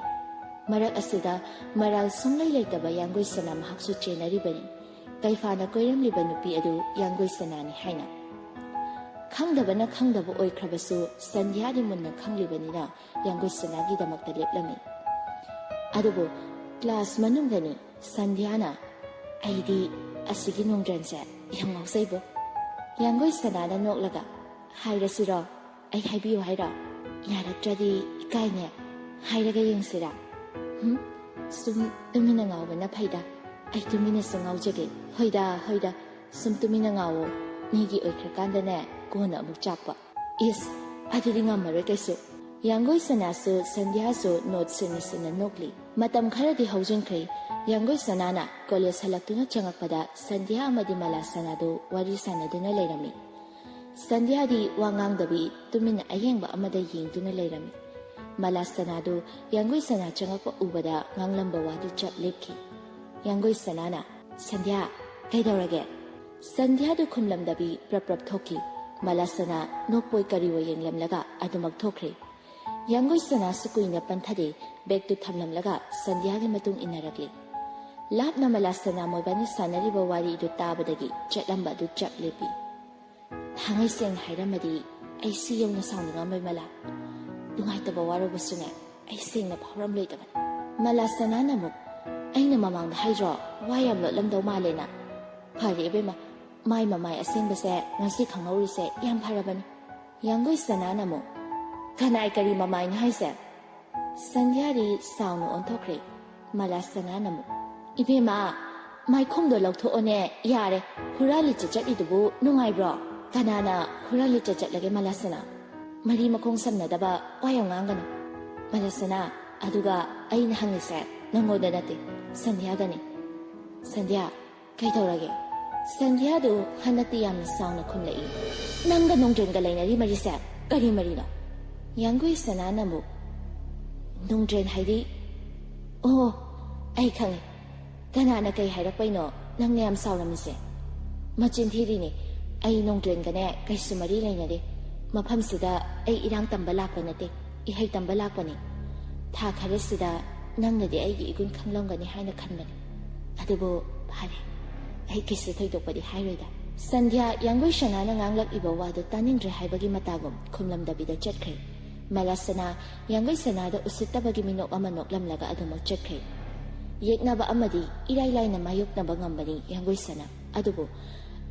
ꯃꯔꯛ ꯑꯁꯤꯗ ꯃꯔꯥꯜ ꯁꯨꯡꯂꯩ ꯂꯩꯇꯕ ꯌꯥꯡꯒꯣꯏ ꯁꯅꯥ ꯃꯍꯥꯛꯁꯨ ꯆꯦꯟꯅꯔꯤꯕꯅꯤ꯫ ꯀꯩꯐꯥꯅ ꯀꯣꯏꯔꯝꯂꯤꯕ ꯅꯨꯄꯤ ꯑꯗꯨ ꯌꯥꯡꯒꯣꯏ ꯁꯅꯥꯅꯤ ꯍꯥꯏꯅ꯫ ꯈꯪꯗꯕꯅ ꯈꯪꯗꯕ ꯑꯣꯏꯈ꯭ꯔꯕꯁꯨ ꯁꯟꯙ꯭ꯌꯥꯗꯤ ꯃꯨꯟꯅ ꯈꯪꯂꯤꯕꯅꯤꯅ ꯌꯥꯡꯒꯣꯏ ꯁꯅꯥꯒꯤꯗꯃꯛꯇ ꯂꯦꯞꯂꯝꯃꯤ꯫ ꯑꯗꯨꯕꯨ ꯀ꯭ꯂꯥꯁ ꯃꯅꯨꯡꯗꯅꯤ ꯁꯟꯙ꯭ꯌꯥꯅ, "ꯑꯩꯗꯤ ꯑꯁꯤꯒꯤ ꯅꯣꯡꯗ꯭ꯔꯦꯟꯁꯦ ꯌꯥꯝ ꯉꯥꯎꯖꯩꯕꯣ꯫" ꯌꯥꯡꯒꯣꯏ ꯁꯅꯥꯅ ꯅꯣꯛꯂꯒ, "ꯍꯥꯏꯔꯁꯤꯔꯣ? ꯑꯩ ꯍꯥꯏꯕꯤꯌꯨ ꯍꯥꯏꯔꯣ? ꯌꯥꯔꯛꯇ꯭ꯔꯗꯤ ꯏꯀꯥꯏꯅꯦ꯫ ꯍꯥꯏꯔꯒ ꯌꯦꯡꯁꯤꯔꯥ?" "ꯍꯨꯝ, ꯁꯨꯝ ꯇꯨꯃꯤꯟꯅ ꯉꯥꯎꯕꯅ ꯐꯩꯗ꯫ ꯑꯩ ꯇꯨꯃꯤꯟꯅꯁꯨ ꯉꯥꯎꯖꯒꯦ꯫" "ꯍꯣꯏꯗ, ꯍꯣꯏꯗ, ꯁꯨꯝ ꯇꯨꯃꯤꯟꯅ ꯉꯥꯎꯋꯣ꯫ ꯃꯤꯒꯤ ꯑꯣꯏꯈ꯭ꯔꯀꯥꯟꯗꯅꯦ, ꯀꯣꯟꯅ ꯑꯃꯨꯛ ꯆꯥꯛꯄ꯫" "ꯏꯁ, ꯑꯗꯨꯗꯤ ꯉꯝꯃꯔꯣꯏ ꯀꯩꯁꯨ꯫" ꯌꯥꯡꯒꯣꯏ ꯁꯅꯥꯁꯨ ꯁꯟꯙ꯭ꯌꯥꯁꯨ ꯅꯣꯠ ꯁꯤꯟꯅ ꯁꯤꯟꯅ ꯅꯣꯛꯂꯤ꯫ ꯃꯇꯝ ꯈꯔꯗꯤ ꯍꯧꯖꯤꯟꯈ꯭ꯔꯦ꯫ ꯌꯥꯡꯒꯣꯏ ꯁꯅꯥꯅ ꯀꯣꯂꯦꯖ ꯍꯜꯂꯛꯇꯨꯅ ꯆꯪꯉꯛꯄꯗ ꯁꯟꯙ꯭ꯌꯥ ꯑꯃꯗꯤ ꯃꯂꯥ ꯁꯅꯥꯗꯨ ꯋꯥꯔꯤ ꯁꯥꯟꯅꯗꯨꯅ ꯂꯩꯔꯝꯃꯤ꯫ ꯁꯟꯙ꯭ꯌꯥꯗꯤ ꯋꯥ ꯉꯥꯡꯗꯕꯤ ꯇꯨꯃꯤꯟꯅ ꯑꯌꯦꯡꯕ ꯑꯃꯗ ꯌꯦꯡꯗꯨꯅ ꯂꯩꯔꯝꯃꯤ꯫ ꯃꯂꯥ ꯁꯅꯥꯗꯨ ꯌꯥꯡꯒꯣꯏ ꯁꯅꯥ ꯆꯪꯉꯛꯄ ꯎꯕꯗ ꯉꯥꯡꯂꯝꯕ ꯋꯥꯗꯨ ꯆꯞ ꯂꯦꯞꯈꯤ꯫ ꯌꯥꯡꯒꯣꯏ ꯁꯅꯥꯅ, "ꯁꯟꯙ꯭ꯌꯥ, ꯀꯩꯗꯧꯔꯒꯦ?" ꯁꯟꯙ꯭ꯌꯥꯗꯨ ꯈꯨꯝꯂꯝꯗꯕꯤ ꯄ꯭ꯔꯞ ꯄ꯭ꯔꯞ ꯊꯣꯛꯈꯤ꯫ ꯃꯂꯥ ꯁꯅꯥ ꯅꯣꯛꯄꯣꯏ ꯀꯔꯤꯑꯣꯏ ꯌꯦꯡꯂꯝꯂꯒ ꯑꯗꯨꯃꯛ ꯊꯣꯛꯈ꯭ꯔꯦ꯫ ꯌꯥꯡꯒꯣꯏ ꯁꯅꯥꯁꯨ ꯀꯨꯏꯅ ꯄꯟꯊꯗꯦ, ꯕꯦꯒꯇꯨ ꯊꯝꯂꯝꯂꯒ ꯁꯟꯙ꯭ꯌꯥꯒꯤ ꯃꯇꯨꯡ ꯏꯟꯅꯔꯛꯂꯤ꯫ ꯂꯥꯞꯅ ꯃꯂꯥ ꯁꯅꯥ ꯃꯣꯏꯕꯥꯅꯤ ꯁꯥꯟꯅꯔꯤꯕ ꯋꯥꯔꯤꯗꯨ ꯇꯥꯕꯗꯒꯤ ꯆꯠꯂꯝꯕ ꯑꯗꯨ ꯆꯞ ꯂꯦꯞꯄꯤ꯫ "ꯊꯥꯡꯉꯩ ꯁꯦꯡꯅ ꯍꯥꯏꯔꯝꯃꯗꯤ ꯑꯩ ꯁꯤ ꯌꯧꯅ ꯁꯥꯎꯅꯤꯡꯉꯝꯃꯣꯏ ꯃꯂꯥ꯫ ꯅꯨꯡꯉꯥꯏꯇꯕ ꯋꯥꯔꯧꯕꯁꯨꯅꯦ, ꯑꯩ ꯁꯦꯡꯅ ꯐꯥꯎꯔꯝꯂꯣꯏꯗꯕꯅꯤ꯫" ꯃꯂꯥ ꯁꯅꯥꯅ ꯑꯃꯨꯛ, "ꯑꯩꯅ ꯃꯃꯥꯡꯗ ꯍꯥꯏꯗ꯭ꯔꯣ, ꯋꯥ ꯌꯥꯝ ꯂꯣꯠꯂꯝꯗꯧ ꯃꯥꯜꯂꯦꯅ꯫ ꯐꯔꯦ ꯏꯕꯦꯝꯃ, ꯃꯥꯏ ꯃꯃꯥꯏ ꯑꯁꯦꯡꯕꯁꯦ ꯉꯁꯤ ꯈꯪꯍꯧꯔꯤꯁꯦ ꯌꯥꯝ ꯐꯔꯕꯅꯤ꯫" ꯌꯥꯡꯒꯣꯏ ꯁꯅꯥꯅ ꯑꯃꯨꯛ, "ꯀꯅꯥꯏ ꯀꯔꯤ ꯃꯃꯥꯏꯅꯣ ꯍꯥꯏꯁꯦ?" ꯁꯟꯙ꯭ꯌꯥꯗꯤ ꯁꯥꯎꯅ ꯑꯣꯟꯊꯣꯛꯈ꯭ꯔꯦ꯫ ꯃꯂꯥ ꯁꯅꯥꯅ ꯑꯃꯨꯛ, "ꯏꯕꯦꯝꯃ, ꯃꯥꯏꯈꯨꯝꯗꯣ ꯂꯧꯊꯣꯛꯑꯣꯅꯦ, ꯌꯥꯔꯦ꯫ ꯍꯨꯔꯥꯟ ꯂꯤꯠꯆꯠ ꯆꯠꯂꯤꯗꯨꯕꯨ ꯅꯨꯡꯉꯥꯏꯕ꯭ꯔꯣ? ꯀꯅꯥꯅ ꯍꯨꯔꯥꯟ ꯂꯤꯠꯆꯠ ꯆꯠꯂꯒꯦ, ꯃꯂꯥ ꯁꯅꯥ? ꯃꯔꯤ ꯃꯈꯣꯡ ꯁꯝꯅꯗꯕ ꯋꯥ ꯌꯥꯝ ꯉꯥꯡꯒꯅꯨ꯫" ꯃꯂꯥ ꯁꯅꯥ, "ꯑꯗꯨꯒ ꯑꯩꯅ ꯍꯪꯉꯤꯁꯦ ꯅꯪꯉꯣꯟꯗ ꯅꯠꯇꯦ, ꯁꯟꯙ꯭ꯌꯥꯗꯅꯤ꯫ ꯁꯟꯙ꯭ꯌꯥ, ꯀꯩꯗꯧꯔꯒꯦ?" ꯁꯟꯙ꯭ꯌꯥꯗꯨ ꯍꯟꯗꯛꯇꯤ ꯌꯥꯝꯅ ꯁꯥꯎꯅ ꯈꯨꯝꯂꯛꯏ꯫ "ꯅꯪꯒ ꯅꯣꯡꯗ꯭ꯔꯦꯟꯒ ꯂꯩꯅꯔꯤ ꯃꯔꯤꯁꯦ ꯀꯔꯤ ꯃꯔꯤꯅꯣ?" ꯌꯥꯡꯒꯣꯏ ꯁꯅꯥꯅ ꯑꯃꯨꯛ, "ꯅꯣꯡꯗ꯭ꯔꯦꯟ ꯍꯥꯏꯗꯤ? ꯑꯣ, ꯑꯩ ꯈꯪꯉꯦ꯫ ꯀꯅꯥꯅ ꯀꯩ ꯍꯥꯏꯔꯛꯄꯩꯅꯣ ꯅꯪꯅ ꯌꯥꯝ ꯁꯥꯎꯔꯝꯃꯤꯁꯦ?" "ꯃꯆꯤꯟ ꯊꯤꯔꯤꯅꯦ꯫ ꯑꯩ ꯅꯣꯡꯗ꯭ꯔꯦꯟꯒꯅꯦ ꯀꯩꯁꯨ ꯃꯔꯤ ꯂꯩꯅꯗꯦ꯫ ꯃꯐꯝꯁꯤꯗ ꯑꯩ ꯏꯔꯥꯡ ꯇꯝꯕ ꯂꯥꯛꯄ ꯅꯠꯇꯦ, ꯏꯍꯩ ꯇꯝꯕ ꯂꯥꯛꯄꯅꯤ꯫ ꯊꯥ ꯈꯔꯁꯤꯗ ꯅꯪꯅꯗꯤ ꯑꯩꯒꯤ ꯏꯒꯨꯟ ꯈꯪꯂꯝꯒꯅꯤ ꯍꯥꯏꯅ ꯈꯟꯕꯅꯤ꯫ ꯑꯗꯨꯕꯨ ꯐꯔꯦ, ꯑꯩ ꯀꯩꯁꯨ ꯊꯣꯏꯗꯣꯛꯄꯗꯤ ꯍꯥꯏꯔꯣꯏꯗ꯫ ꯁꯟꯙ꯭ꯌꯥ ꯌꯥꯡꯒꯣꯏ ꯁꯅꯥꯅ ꯉꯥꯡꯂꯛꯂꯤꯕ ꯋꯥꯗꯨ ꯇꯥꯅꯤꯡꯗ꯭ꯔꯦ ꯍꯥꯏꯕꯒꯤ ꯃꯇꯥꯒꯨꯝ ꯈꯨꯝꯂꯝꯗꯕꯤꯗ ꯆꯠꯈ꯭ꯔꯦ꯫ ꯃꯂꯥꯁꯅꯥ ꯌꯥꯡꯒꯣꯏ ꯁꯅꯥꯗ ꯎꯁꯤꯠꯇꯕꯒꯤ ꯃꯤꯅꯣꯛ ꯑꯃ ꯅꯣꯛꯂꯝꯂꯒ ꯑꯗꯨꯃꯛ ꯆꯠꯈ꯭ꯔꯦ꯫ ꯌꯦꯛꯅꯕ ꯑꯃꯗꯤ ꯏꯔꯥꯏ ꯂꯥꯏꯅ ꯃꯥꯌꯣꯛꯅꯕ ꯉꯝꯕꯅꯤ ꯌꯥꯡꯒꯣꯏ ꯁꯅꯥ꯫ ꯑꯗꯨꯕꯨ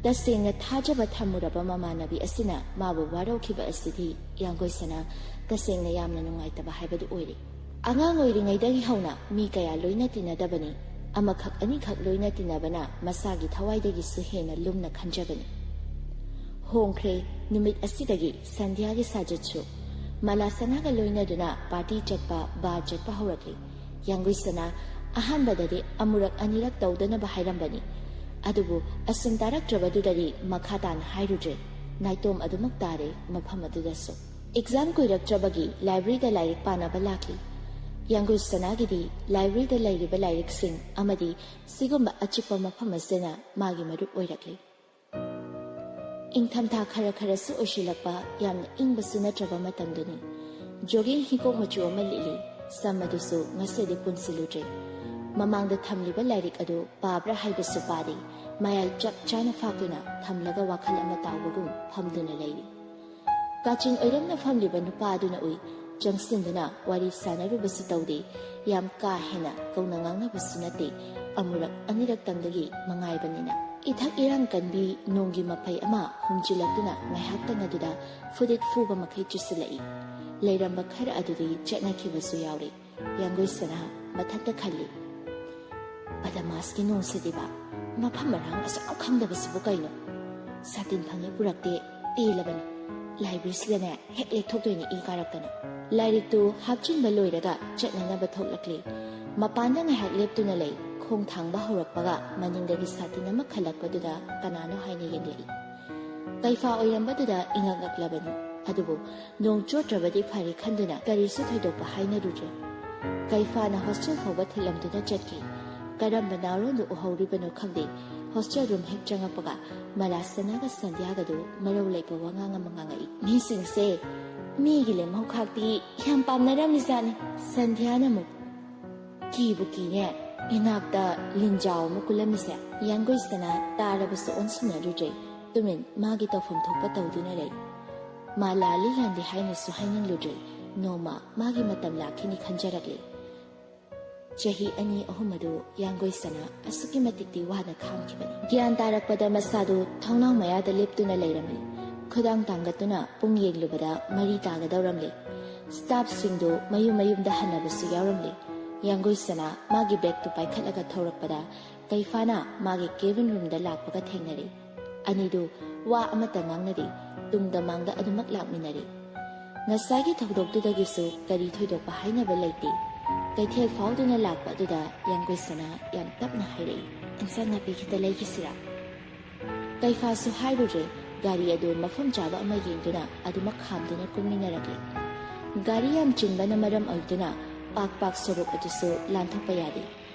ꯇꯁꯦꯡꯅ ꯊꯥꯖꯕ ꯊꯝꯃꯨꯔꯕ ꯃꯃꯥꯟꯅꯕꯤ ꯑꯁꯤꯅ ꯃꯥꯕꯨ ꯋꯥꯔꯧꯈꯤꯕ ꯑꯁꯤꯗꯤ ꯌꯥꯡꯒꯣꯏ ꯁꯅꯥ ꯇꯁꯦꯡꯅ ꯌꯥꯝꯅ ꯅꯨꯡꯉꯥꯏꯇꯕ ꯍꯥꯏꯕꯗꯨ ꯑꯣꯏꯔꯦ꯫ ꯑꯉꯥꯡ ꯑꯣꯏꯔꯤꯉꯩꯗꯒꯤ ꯍꯧꯅ ꯃꯤ ꯀꯌꯥ ꯂꯣꯏꯅ ꯇꯤꯟꯅꯗꯕꯅꯤ꯫ ꯑꯃꯈꯛ ꯑꯅꯤꯈꯛ ꯂꯣꯏꯅ ꯇꯤꯟꯅꯕꯅ ꯃꯁꯥꯒꯤ ꯊꯋꯥꯏꯗꯒꯤꯁꯨ ꯍꯦꯟꯅ ꯂꯨꯝꯅ ꯈꯟꯖꯕꯅꯤ꯫ ꯍꯣꯡꯈ꯭ꯔꯦ꯫ ꯅꯨꯃꯤꯠ ꯑꯁꯤꯗꯒꯤ ꯁꯟꯙ꯭ꯌꯥꯒꯤ ꯁꯥꯖꯠꯁꯨ꯫ ꯃꯂꯥꯁꯅꯥꯒ ꯂꯣꯏꯅꯗꯨꯅ ꯄꯥꯔꯇꯤ ꯆꯠꯄ, ꯕꯥꯔ ꯆꯠꯄ ꯍꯧꯔꯛꯂꯤ꯫ ꯌꯥꯡꯒꯣꯏ ꯁꯅꯥ ꯑꯍꯥꯟꯕꯗꯗꯤ ꯑꯃꯨꯔꯛ ꯑꯅꯤꯔꯛ ꯇꯧꯗꯅꯕ ꯍꯥꯏꯔꯝꯕꯅꯤ꯫ ꯑꯗꯨꯕꯨ ꯑꯁꯨꯝ ꯇꯥꯔꯛꯇ꯭ꯔꯕꯗꯨꯗꯗꯤ ꯃꯈꯥ ꯇꯥꯅ ꯍꯥꯏꯔꯨꯗ꯭ꯔꯦ꯫ ꯅꯥꯏꯇꯣꯝ ꯑꯗꯨꯃꯛ ꯇꯥꯔꯦ ꯃꯐꯝ ꯑꯗꯨꯗꯁꯨ꯫ ꯑꯦꯛꯖꯥꯝ ꯀꯨꯏꯔꯛꯇ꯭ꯔꯕꯒꯤ ꯂꯥꯏꯕ꯭ꯔꯦꯔꯤꯗ ꯂꯥꯏꯔꯤꯛ ꯄꯥꯅꯕ ꯂꯥꯛꯂꯤ꯫ ꯌꯥꯡꯒꯣꯏ ꯁꯅꯥꯒꯤꯗꯤ ꯂꯥꯏꯕ꯭ꯔꯦꯔꯤꯗ ꯂꯩꯔꯤꯕ ꯂꯥꯏꯔꯤꯛꯁꯤꯡ ꯑꯃꯗꯤ ꯁꯤꯒꯨꯝꯕ ꯑꯆꯤꯛꯄ ꯃꯐꯝ ꯑꯁꯤꯅ ꯃꯥꯒꯤ ꯃꯔꯨꯞ ꯑꯣꯏꯔꯛꯂꯤ꯫ ꯏꯪꯊꯝꯊꯥ ꯈꯔ ꯈꯔꯁꯨ ꯑꯣꯏꯁꯤꯜꯂꯛꯄ, ꯌꯥꯝꯅ ꯏꯪꯕꯁꯨ ꯅꯠꯇ꯭ꯔꯕ ꯃꯇꯝꯗꯨꯅꯤ꯫ ꯖꯣꯒꯤꯡ ꯍꯤꯒꯣꯛ ꯃꯆꯨ ꯑꯃ ꯂꯤꯠꯂꯤ꯫ ꯁꯝ ꯑꯗꯨꯁꯨ ꯉꯁꯤꯗꯤ ꯄꯨꯟꯁꯤꯜꯂꯨꯗ꯭ꯔꯦ꯫ ꯃꯃꯥꯡꯗ ꯊꯝꯂꯤꯕ ꯂꯥꯏꯔꯤꯛ ꯑꯗꯨ ꯄꯥꯕ꯭ꯔꯥ ꯍꯥꯏꯕꯁꯨ ꯄꯥꯗꯦ꯫ ꯃꯌꯥꯏ ꯆꯞ ꯆꯥꯅ ꯐꯥꯛꯇꯨꯅ ꯊꯝꯂꯒ ꯋꯥꯈꯜ ꯑꯃ ꯇꯥꯎꯕꯒꯨꯝ ꯐꯝꯗꯨꯅ ꯂꯩꯔꯤ꯫ ꯀꯥꯆꯤꯟ ꯑꯣꯏꯔꯞꯅ ꯐꯝꯂꯤꯕ ꯅꯨꯄꯥ ꯑꯗꯨꯅ ꯎꯏ꯫ ꯆꯪꯁꯤꯟꯗꯨꯅ ꯋꯥꯔꯤ ꯁꯥꯟꯅꯔꯨꯕꯁꯨ ꯇꯧꯗꯦ꯫ ꯌꯥꯝ ꯀꯥ ꯍꯦꯟꯅ ꯀꯧꯅ ꯉꯥꯡꯅꯕꯁꯨ ꯅꯠꯇꯦ꯫ ꯑꯃꯨꯔꯛ ꯑꯅꯤꯔꯛꯇꯪꯗꯒꯤ ꯃꯉꯥꯏꯕꯅꯤꯅ꯫ ꯏꯊꯛ ꯏꯔꯥꯡ ꯀꯟꯕꯤ ꯅꯣꯡꯒꯤ ꯃꯄꯩ ꯑꯃ ꯍꯨꯝꯖꯤꯜꯂꯛꯇꯨꯅ ꯉꯥꯏꯍꯥꯛꯇꯪ ꯑꯗꯨꯗ ꯐꯨꯗꯤꯠ ꯐꯨꯕ ꯃꯈꯩ ꯆꯨꯁꯤꯜꯂꯛꯏ꯫ ꯂꯩꯔꯝꯕ ꯈꯔ ꯑꯗꯨꯗꯤ ꯆꯠꯅꯈꯤꯕꯁꯨ ꯌꯥꯎꯔꯦ꯫ ꯌꯥꯡꯒꯣꯏ ꯁꯅꯥ ꯃꯊꯟꯇ ꯈꯜꯂꯤ꯫ ꯕꯗꯃꯥꯁꯀꯤ ꯅꯣꯡꯁꯤꯗꯤꯕ, ꯃꯐꯝ ꯃꯔꯥꯡ ꯑꯁꯨꯛ ꯈꯪꯗꯕꯁꯤꯕꯨ ꯀꯩꯅꯣ? ꯁꯥꯇꯤꯟ ꯐꯪꯉꯦ ꯄꯨꯔꯛꯇꯦ, ꯄꯦꯜꯂꯕꯅꯤ꯫ ꯂꯥꯏꯕ꯭ꯔꯦꯔꯤꯁꯤꯗꯅꯦ ꯍꯦꯛ ꯂꯦꯛꯊꯣꯛꯇꯣꯏꯅꯤ ꯏ ꯀꯥꯔꯛꯇꯅ꯫ ꯂꯥꯏꯔꯤꯛꯇꯨ ꯍꯥꯞꯆꯤꯟꯕ ꯂꯣꯏꯔꯒ ꯆꯠꯅꯅꯕ ꯊꯣꯛꯂꯛꯂꯤ꯫ ꯃꯄꯥꯟꯗ ꯉꯥꯏꯍꯥꯛ ꯂꯦꯞꯇꯨꯅ ꯂꯩ꯫ ꯈꯣꯡ ꯊꯥꯡꯕ ꯍꯧꯔꯛꯄꯒ ꯃꯅꯤꯡꯗꯒꯤ ꯁꯥꯇꯤꯟ ꯑꯃ ꯈꯜꯂꯛꯄꯗꯨꯗ ꯀꯅꯥꯅꯣ ꯍꯥꯏꯅ ꯌꯦꯡꯂꯛꯏ꯫ ꯀꯩꯐꯥ ꯑꯣꯏꯔꯝꯕꯗꯨꯗ ꯏꯉꯛ ꯉꯛꯂꯕꯅꯤ꯫ ꯑꯗꯨꯕꯨ ꯅꯣꯡ ꯆꯣꯠꯇ꯭ꯔꯕꯗꯤ ꯐꯔꯦ ꯈꯟꯗꯨꯅ ꯀꯔꯤꯁꯨ ꯊꯣꯏꯗꯣꯛꯄ ꯍꯥꯏꯅꯔꯨꯗ꯭ꯔꯦ꯫ ꯀꯩꯐꯥꯅ ꯍꯣꯁꯇꯦꯜ ꯐꯥꯎꯕ ꯊꯤꯜꯂꯝꯗꯨꯅ ꯆꯠꯈꯤ꯫ ꯀꯔꯝꯕ ꯅꯥꯔꯣꯟꯗꯨ ꯎꯍꯧꯔꯤꯕꯅꯣ ꯈꯪꯗꯦ, ꯍꯣꯁꯇꯦꯜ ꯔꯨꯝ ꯍꯦꯛ ꯆꯪꯉꯛꯄꯒ ꯃꯂꯥꯁꯅꯥꯒ ꯁꯟꯙ꯭ꯌꯥꯒꯗꯨ ꯃꯔꯧ ꯂꯩꯕ ꯋꯥꯉꯥꯡ ꯑꯃ ꯉꯥꯡꯉꯛꯏ꯫ "ꯃꯤꯁꯤꯡꯁꯦ ꯃꯤꯒꯤ ꯂꯦꯝꯍꯧ ꯈꯥꯛꯇꯤ ꯌꯥꯝ ꯄꯥꯝꯅꯔꯝꯃꯤꯖꯥꯠꯅꯤ꯫" ꯁꯟꯙ꯭ꯌꯥꯅ ꯑꯃꯨꯛ, "ꯀꯤꯕꯨ ꯀꯤꯅꯦ, ꯏꯅꯥꯛꯇ ꯂꯤꯟꯖꯥꯎ ꯑꯃ ꯀꯨꯜꯂꯝꯃꯤꯁꯦ ꯌꯥꯡꯒꯣꯏ ꯁꯅꯥ ꯇꯥꯔꯕꯁꯨ ꯑꯣꯟꯁꯤꯟꯅꯔꯨꯗ꯭ꯔꯦ꯫ ꯇꯨꯃꯤꯟ ꯃꯥꯒꯤ ꯇꯧꯐꯝ ꯊꯣꯛꯄ ꯇꯧꯗꯨꯅ ꯂꯩ꯫ ꯃꯥ ꯂꯥꯜꯂꯤ ꯂꯥꯟꯗꯦ ꯍꯥꯏꯅꯁꯨ ꯍꯥꯏꯅꯤꯡꯂꯨꯗ꯭ꯔꯦ꯫ ꯅꯣꯡꯃ ꯃꯥꯒꯤ ꯃꯇꯝ ꯂꯥꯛꯈꯤꯅꯤ ꯈꯟꯖꯔꯛꯂꯤ꯫ ꯆꯍꯤ ꯑꯅꯤ ꯑꯍꯨꯝ ꯑꯗꯨ ꯌꯥꯡꯒꯣꯏ ꯁꯅꯥ ꯑꯁꯨꯛꯀꯤ ꯃꯇꯤꯛꯇꯤ ꯋꯥꯅ ꯈꯥꯡꯈꯤꯕꯅꯤ꯫ ꯒ꯭ꯌꯥꯟ ꯇꯥꯔꯛꯄꯗ ꯃꯁꯥꯗꯨ ꯊꯣꯡꯅꯥꯎ ꯃꯌꯥꯗ ꯂꯦꯞꯇꯨꯅ ꯂꯩꯔꯝꯃꯤ꯫ ꯈꯨꯗꯥꯡ ꯇꯥꯡꯒꯠꯇꯨꯅ ꯄꯨꯡ ꯌꯦꯡꯂꯨꯕꯗ ꯃꯔꯤ ꯇꯥꯒꯗꯧꯔꯝꯂꯦ꯫ ꯁ꯭ꯇꯥꯐꯁꯤꯡꯗꯨ ꯃꯌꯨꯝ ꯃꯌꯨꯝꯗ ꯍꯟꯅꯕꯁꯨ ꯌꯥꯎꯔꯝꯂꯦ꯫ ꯌꯥꯡꯒꯣꯏ ꯁꯅꯥ ꯃꯥꯒꯤ ꯕꯦꯒꯇꯨ ꯄꯥꯏꯈꯠꯂꯒ ꯊꯧꯔꯛꯄꯗ ꯀꯩꯐꯥꯅ ꯃꯥꯒꯤ ꯀꯦꯕꯤꯟ ꯔꯨꯝꯗ ꯂꯥꯛꯄꯒ ꯊꯦꯡꯅꯔꯦ꯫ ꯑꯅꯤꯗꯨ ꯋꯥ ꯑꯃꯠꯇ ꯉꯥꯡꯅꯗꯦ꯫ ꯇꯨꯡꯗ ꯃꯥꯡꯗ ꯑꯗꯨꯃꯛ ꯂꯥꯛꯃꯤꯟꯅꯔꯦ꯫ ꯉꯁꯥꯏꯒꯤ ꯊꯧꯗꯣꯛꯇꯨꯗꯒꯤꯁꯨ ꯀꯔꯤ ꯊꯣꯏꯗꯣꯛꯄ ꯍꯥꯏꯅꯕ ꯂꯩꯇꯦ꯫ ꯀꯩꯊꯦꯜ ꯐꯥꯎꯗꯨꯅ ꯂꯥꯛꯄ ꯑꯗꯨꯗ ꯌꯥꯡꯒꯣꯏ ꯁꯅꯥ ꯌꯥꯝ ꯇꯞꯅ ꯍꯥꯏꯔꯛꯏ, "ꯏꯟꯁꯥꯡ ꯅꯥꯄꯤ ꯈꯤꯇ ꯂꯩꯈꯤꯁꯤꯔꯥ?" ꯀꯩꯐꯥꯁꯨ ꯍꯥꯏꯔꯨꯔꯦ꯫ ꯒꯥꯔꯤ ꯑꯗꯨ ꯃꯐꯝ ꯆꯥꯕ ꯑꯃ ꯌꯦꯡꯗꯨꯅ ꯑꯗꯨꯃꯛ ꯈꯥꯝꯗꯨꯅ ꯀꯨꯝꯃꯤꯟꯅꯔꯛꯂꯤ꯫ ꯒꯥꯔꯤ ꯌꯥꯝ ꯆꯤꯟꯕꯅ ꯃꯔꯝ ꯑꯣꯏꯗꯨꯅ ꯄꯥꯛ ꯄꯥꯛ ꯁꯣꯔꯣꯛ ꯑꯗꯨꯁꯨ ꯂꯥꯟꯊꯣꯛꯄ ꯌꯥꯗꯦ꯫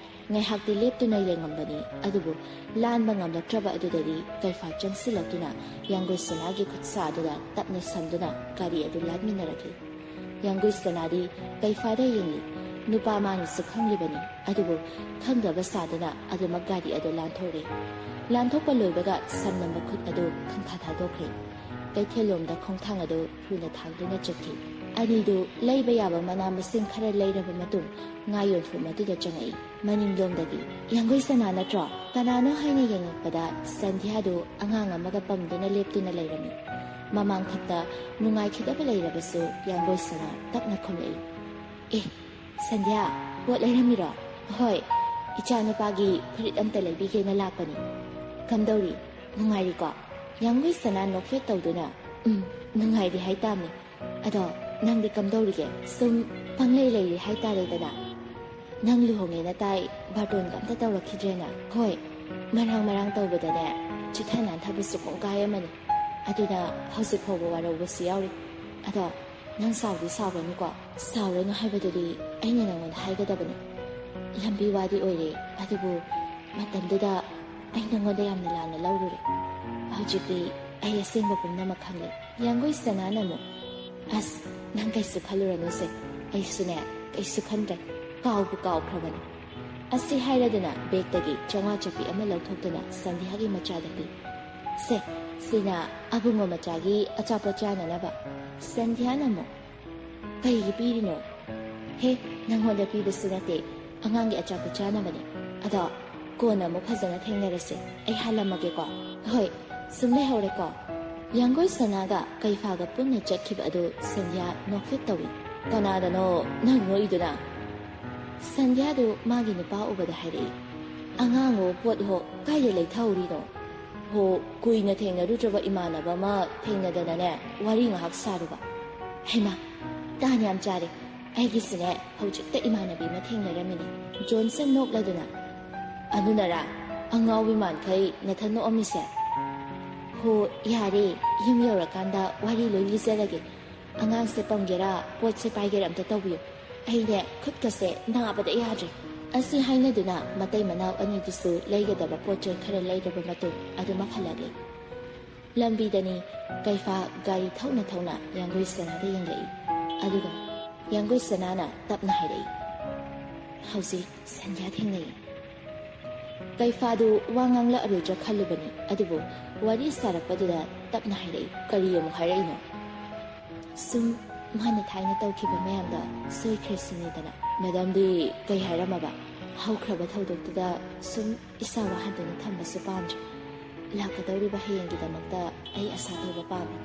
ꯉꯥꯏꯍꯥꯛꯇꯤ ꯂꯦꯞꯇꯨꯅ ꯌꯦꯡꯉꯝꯕꯅꯤ, ꯑꯗꯨꯕꯨ ꯂꯥꯟꯕ ꯉꯝꯂꯛꯇ꯭ꯔꯕ ꯑꯗꯨꯗꯗꯤ ꯀꯩꯐꯥ ꯆꯪꯁꯤꯜꯂꯛꯇꯨꯅ ꯌꯥꯡꯒꯣꯏ ꯁꯅꯥꯒꯤ ꯈꯨꯠꯁꯥ ꯑꯗꯨꯗ ꯇꯞꯅ ꯁꯝꯗꯨꯅ ꯒꯥꯔꯤ ꯑꯗꯨ ꯂꯥꯟꯃꯤꯟꯅꯔꯛꯂꯤ꯫ ꯌꯥꯡꯒꯣꯏ ꯁꯅꯥꯗꯤ ꯀꯩꯐꯥꯗ ꯌꯦꯡꯂꯤ꯫ ꯅꯨꯄꯥ ꯃꯥꯅꯁꯨ ꯈꯪꯂꯤꯕꯅꯤ, ꯑꯗꯨꯕꯨ ꯈꯪꯗꯕ ꯁꯥꯗꯨꯅ ꯑꯗꯨꯃꯛ ꯒꯥꯔꯤ ꯑꯗꯨ ꯂꯥꯟꯊꯣꯛꯔꯦ꯫ ꯂꯥꯟꯊꯣꯛꯄ ꯂꯣꯏꯕꯒ ꯁꯝꯅꯝꯕ ꯈꯨꯠ ꯑꯗꯨ ꯈꯪꯊꯥ ꯊꯥꯗꯣꯛꯈ꯭ꯔꯦ꯫ ꯀꯩꯊꯦꯜꯂꯣꯝꯗ ꯈꯣꯡꯊꯥꯡ ꯑꯗꯨ ꯊꯨꯅ ꯊꯥꯡꯗꯨꯅ ꯆꯠꯈꯤ꯫ ꯑꯅꯤꯗꯨ ꯂꯩꯕ ꯌꯥꯕ ꯃꯅꯥ ꯃꯁꯤꯡ ꯈꯔ ꯂꯩꯔꯕ ꯃꯇꯨꯡ ꯉꯥ ꯌꯣꯟꯐꯝ ꯑꯗꯨꯗ ꯆꯪꯉꯛꯏ꯫ ꯃꯅꯤꯡꯂꯣꯝꯗꯒꯤ, "ꯌꯥꯡꯒꯣꯏ ꯁꯅꯥ ꯅꯠꯇ꯭ꯔꯣ?" ꯀꯅꯥꯅꯣ ꯍꯥꯏꯅ ꯌꯦꯡꯉꯛꯄꯗ ꯁꯟꯙ꯭ꯌꯥꯗꯨ ꯑꯉꯥꯡ ꯑꯃꯒ ꯄꯝꯗꯨꯅ ꯂꯦꯞꯇꯨꯅ ꯂꯩꯔꯝꯃꯤ꯫ ꯃꯃꯥꯡꯊꯛꯇ ꯅꯨꯡꯉꯥꯏꯈꯤꯗꯕ ꯂꯩꯔꯕꯁꯨ ꯌꯥꯡꯒꯣꯏ ꯁꯅꯥ ꯇꯞꯅ ꯈꯨꯝꯂꯛꯏ꯫ "ꯑꯦ, ꯁꯟꯙ꯭ꯌꯥ, ꯄꯣꯠ ꯂꯩꯔꯝꯃꯤꯔꯣ?" "ꯍꯣꯏ, ꯏꯆꯥ ꯅꯨꯄꯥꯒꯤ ꯐꯨꯔꯤꯠ ꯑꯝꯇ ꯂꯩꯕꯤꯒꯦꯅ ꯂꯥꯛꯄꯅꯤ꯫ ꯀꯝꯗꯧꯔꯤ? ꯅꯨꯡꯉꯥꯏꯔꯤꯀꯣ?" ꯌꯥꯡꯒꯣꯏ ꯁꯅꯥ ꯅꯣꯛꯐꯦꯠ ꯇꯧꯗꯨꯅ, "ꯎꯝ, ꯅꯨꯡꯉꯥꯏꯔꯤ ꯍꯥꯏꯇꯥꯕꯅꯤ꯫ ꯑꯗꯣ ꯅꯪꯗꯤ ꯀꯝꯗꯧꯔꯤꯒꯦ? ꯁꯨꯝ ꯄꯪꯂꯩ ꯂꯩꯔꯤ ꯍꯥꯏꯇꯥꯔꯦꯗꯅ꯫ ꯅꯪ ꯂꯨꯍꯣꯡꯉꯦꯅ ꯇꯥꯏ, ꯕꯥꯔꯇꯣꯟꯒ ꯑꯝꯇ ꯇꯧꯔꯛꯈꯤꯗ꯭ꯔꯦꯅ?" "ꯍꯣꯏ, ꯃꯔꯥꯡ ꯃꯔꯥꯡ ꯇꯧꯕꯗꯅꯦ, ꯆꯤꯊ ꯅꯥꯟꯊꯕꯁꯨ ꯄꯨꯡꯀꯥꯏ ꯑꯃꯅꯤ꯫ ꯑꯗꯨꯅ ꯍꯧꯖꯤꯛ ꯐꯥꯎꯕ ꯋꯥꯔꯧꯕꯁꯨ ꯌꯥꯎꯔꯤ꯫ ꯑꯗꯣ ꯅꯪ ꯁꯥꯎꯗꯤ ꯁꯥꯎꯒꯅꯨꯀꯣ꯫ ꯁꯥꯎꯔꯅꯨ ꯍꯥꯏꯕꯗꯨꯗꯤ ꯑꯩꯅ ꯅꯪꯉꯣꯟꯗ ꯍꯥꯏꯒꯗꯕꯅꯤ꯫ ꯂꯝꯕꯤ ꯋꯥꯗꯤ ꯑꯣꯏꯔꯦ, ꯑꯗꯨꯕꯨ ꯃꯇꯝꯗꯨꯗ ꯑꯩ ꯅꯪꯉꯣꯟꯗ ꯌꯥꯝꯅ ꯂꯥꯟꯅ ꯂꯧꯔꯨꯔꯦ꯫ ꯍꯧꯖꯤꯛꯇꯤ ꯑꯩ ꯑꯁꯦꯡꯕ ꯄꯨꯝꯅꯃꯛ ꯈꯪꯂꯦ꯫" ꯌꯥꯡꯒꯣꯏ ꯁꯅꯥꯅ ꯑꯃꯨꯛ, "ꯑꯁ, ꯅꯪ ꯀꯩꯁꯨ ꯈꯜꯂꯨꯔꯅꯨꯁꯦ꯫ ꯑꯩꯁꯨꯅꯦ, ꯀꯩꯁꯨ ꯈꯟꯗ꯭ꯔꯦ꯫ ꯀꯥꯎꯕꯨ ꯀꯥꯎꯈ꯭ꯔꯕꯅꯤ꯫" ꯑꯁꯤ ꯍꯥꯏꯔꯗꯨꯅ ꯕꯦꯒꯇꯒꯤ ꯆꯥꯝꯃꯉꯥ ꯆꯞꯄꯤ ꯑꯃ ꯂꯧꯊꯣꯛꯇꯨꯅ ꯁꯟꯙ꯭ꯌꯥꯒꯤ ꯃꯆꯥꯗ ꯄꯤ꯫ "ꯁꯦ, ꯁꯤꯅ ꯑꯕꯨꯡꯉꯣ ꯃꯆꯥꯒꯤ ꯑꯆꯥꯄꯣꯠ ꯆꯥꯅꯅꯕ꯫" ꯁꯟꯙ꯭ꯌꯥꯅ ꯑꯃꯨꯛ, "ꯀꯩꯒꯤ ꯄꯤꯔꯤꯅꯣ?" "ꯍꯦ, ꯅꯪꯉꯣꯟꯗ ꯄꯤꯕꯁꯨ ꯅꯠꯇꯦ, ꯑꯉꯥꯡꯒꯤ ꯑꯆꯥꯄꯣꯠ ꯆꯥꯅꯕꯅꯦ꯫ ꯑꯗꯣ ꯀꯣꯟꯅ ꯑꯃꯨꯛ ꯐꯖꯅ ꯊꯦꯡꯅꯔꯁꯦ, ꯑꯩ ꯍꯜꯂꯝꯃꯒꯦꯀꯣ꯫" "ꯍꯣꯏ, ꯁꯨꯝ ꯂꯩꯍꯧꯔꯦꯀꯣ꯫" ꯌꯥꯡꯒꯣꯏ ꯁꯅꯥꯒ ꯀꯩꯐꯥꯒ ꯄꯨꯟꯅ ꯆꯠꯈꯤꯕ ꯑꯗꯨ ꯁꯟꯙ꯭ꯌꯥ ꯅꯣꯛꯐꯦꯠ ꯇꯧꯏ꯫ "ꯀꯅꯥꯗꯅꯣ ꯅꯪ ꯅꯣꯛꯏꯗꯨꯅ?" ꯁꯟꯙ꯭ꯌꯥꯗꯨ ꯃꯥꯒꯤ ꯅꯨꯄꯥ ꯎꯕꯗ ꯍꯥꯏꯔꯛꯏ꯫ "ꯑꯉꯥꯡꯍꯣ ꯄꯣꯠꯍꯣ ꯀꯥꯏꯗ ꯂꯩꯊꯍꯧꯔꯤꯅꯣ?" "ꯍꯣ, ꯀꯨꯏꯅ ꯊꯦꯡꯅꯔꯨꯗ꯭ꯔꯕ ꯏꯃꯥꯟꯅꯕ ꯑꯃ ꯊꯦꯡꯅꯗꯅꯅꯦ ꯋꯥꯔꯤ ꯉꯥꯏꯍꯥꯛ ꯁꯥꯔꯨꯕ꯫" "ꯍꯩꯃꯥ, ꯇꯥꯟ ꯌꯥꯝ ꯆꯥꯔꯦ꯫ ꯑꯩꯒꯤꯁꯨꯅꯦ ꯍꯧꯖꯤꯛꯇ ꯏꯃꯥꯟꯅꯕꯤ ꯑꯃ ꯊꯦꯡꯅꯔꯝꯃꯤꯅꯤ꯫" ꯖꯣꯟꯁꯟ ꯅꯣꯛꯂꯗꯨꯅ, "ꯑꯗꯨꯅꯔꯥ ꯑꯉꯥꯎꯕꯤ ꯃꯥꯟꯈꯩ ꯅꯊꯟ ꯅꯣꯛꯑꯝꯃꯤꯁꯦ?" "ꯍꯣ, ꯌꯥꯔꯦ, ꯌꯨꯝ ꯌꯧꯔꯀꯥꯟꯗ ꯋꯥꯔꯤ ꯂꯣꯏ ꯂꯤꯖꯔꯒꯦ꯫ ꯑꯉꯥꯡꯁꯦ ꯄꯝꯒꯦꯔꯥ, ꯄꯣꯠꯁꯦ ꯄꯥꯏꯒꯦꯔꯥ ꯑꯝꯇ ꯇꯧꯕꯤꯌꯨ꯫ ꯑꯩꯅꯦ ꯈꯨꯠꯀꯁꯦ ꯅꯥꯕꯗ ꯌꯥꯗ꯭ꯔꯦ꯫" ꯑꯁꯤ ꯍꯥꯏꯅꯗꯨꯅ ꯃꯇꯩ ꯃꯅꯥꯎ ꯑꯅꯤꯗꯨꯁꯨ ꯂꯩꯒꯗꯕ ꯄꯣꯠ ꯆꯩ ꯈꯔ ꯂꯩꯔꯕ ꯃꯇꯨꯡ ꯑꯗꯨꯃꯛ ꯍꯜꯂꯛꯂꯤ꯫ ꯂꯝꯕꯤꯗꯅꯤ ꯀꯩꯐꯥ ꯒꯥꯔꯤ ꯊꯧꯅ ꯊꯧꯅ ꯌꯥꯡꯒꯣꯏ ꯁꯅꯥꯗ ꯌꯦꯡꯂꯛꯏ꯫ ꯑꯗꯨꯒ ꯌꯥꯡꯒꯣꯏ ꯁꯅꯥꯅ ꯇꯞꯅ ꯍꯥꯏꯔꯛꯏ, "ꯍꯧꯖꯤꯛ ꯁꯟꯙ꯭ꯌꯥ ꯊꯦꯡꯅꯩ꯫" ꯀꯩꯐꯥꯗꯨ ꯋꯥ ꯉꯥꯡꯂꯛꯑꯔꯣꯏꯗ꯭ꯔꯥ ꯈꯜꯂꯨꯕꯅꯤ, ꯑꯗꯨꯕꯨ ꯋꯥꯔꯤ ꯁꯥꯔꯛꯄꯗꯨꯗ ꯇꯞꯅ ꯍꯥꯏꯔꯛꯏ, "ꯀꯔꯤ ꯑꯃꯨꯛ ꯍꯥꯏꯔꯛꯏꯅꯣ?" "ꯁꯨꯝ ꯃꯥꯅ ꯊꯥꯏꯅ ꯇꯧꯈꯤꯕ ꯃꯌꯥꯝꯗꯣ ꯁꯣꯏꯈ꯭ꯔꯦ ꯁꯤꯅꯤꯗꯅ꯫" "ꯃꯦꯗꯥꯝꯗꯤ ꯀꯩ ꯍꯥꯏꯔꯝꯃꯕ?" "ꯍꯧꯈ꯭ꯔꯕ ꯊꯧꯗꯣꯛꯇꯨꯗ ꯁꯨꯝ ꯏꯁꯥ ꯋꯥꯍꯟꯗꯨꯅ ꯊꯝꯕꯁꯨ ꯄꯥꯝꯗ꯭ꯔꯦ꯫ ꯂꯥꯛꯀꯗꯧꯔꯤꯕ ꯍꯌꯦꯡꯒꯤꯗꯃꯛꯇ ꯑꯩ ꯑꯁꯥ ꯇꯧꯕ ꯄꯥꯝꯃꯤ꯫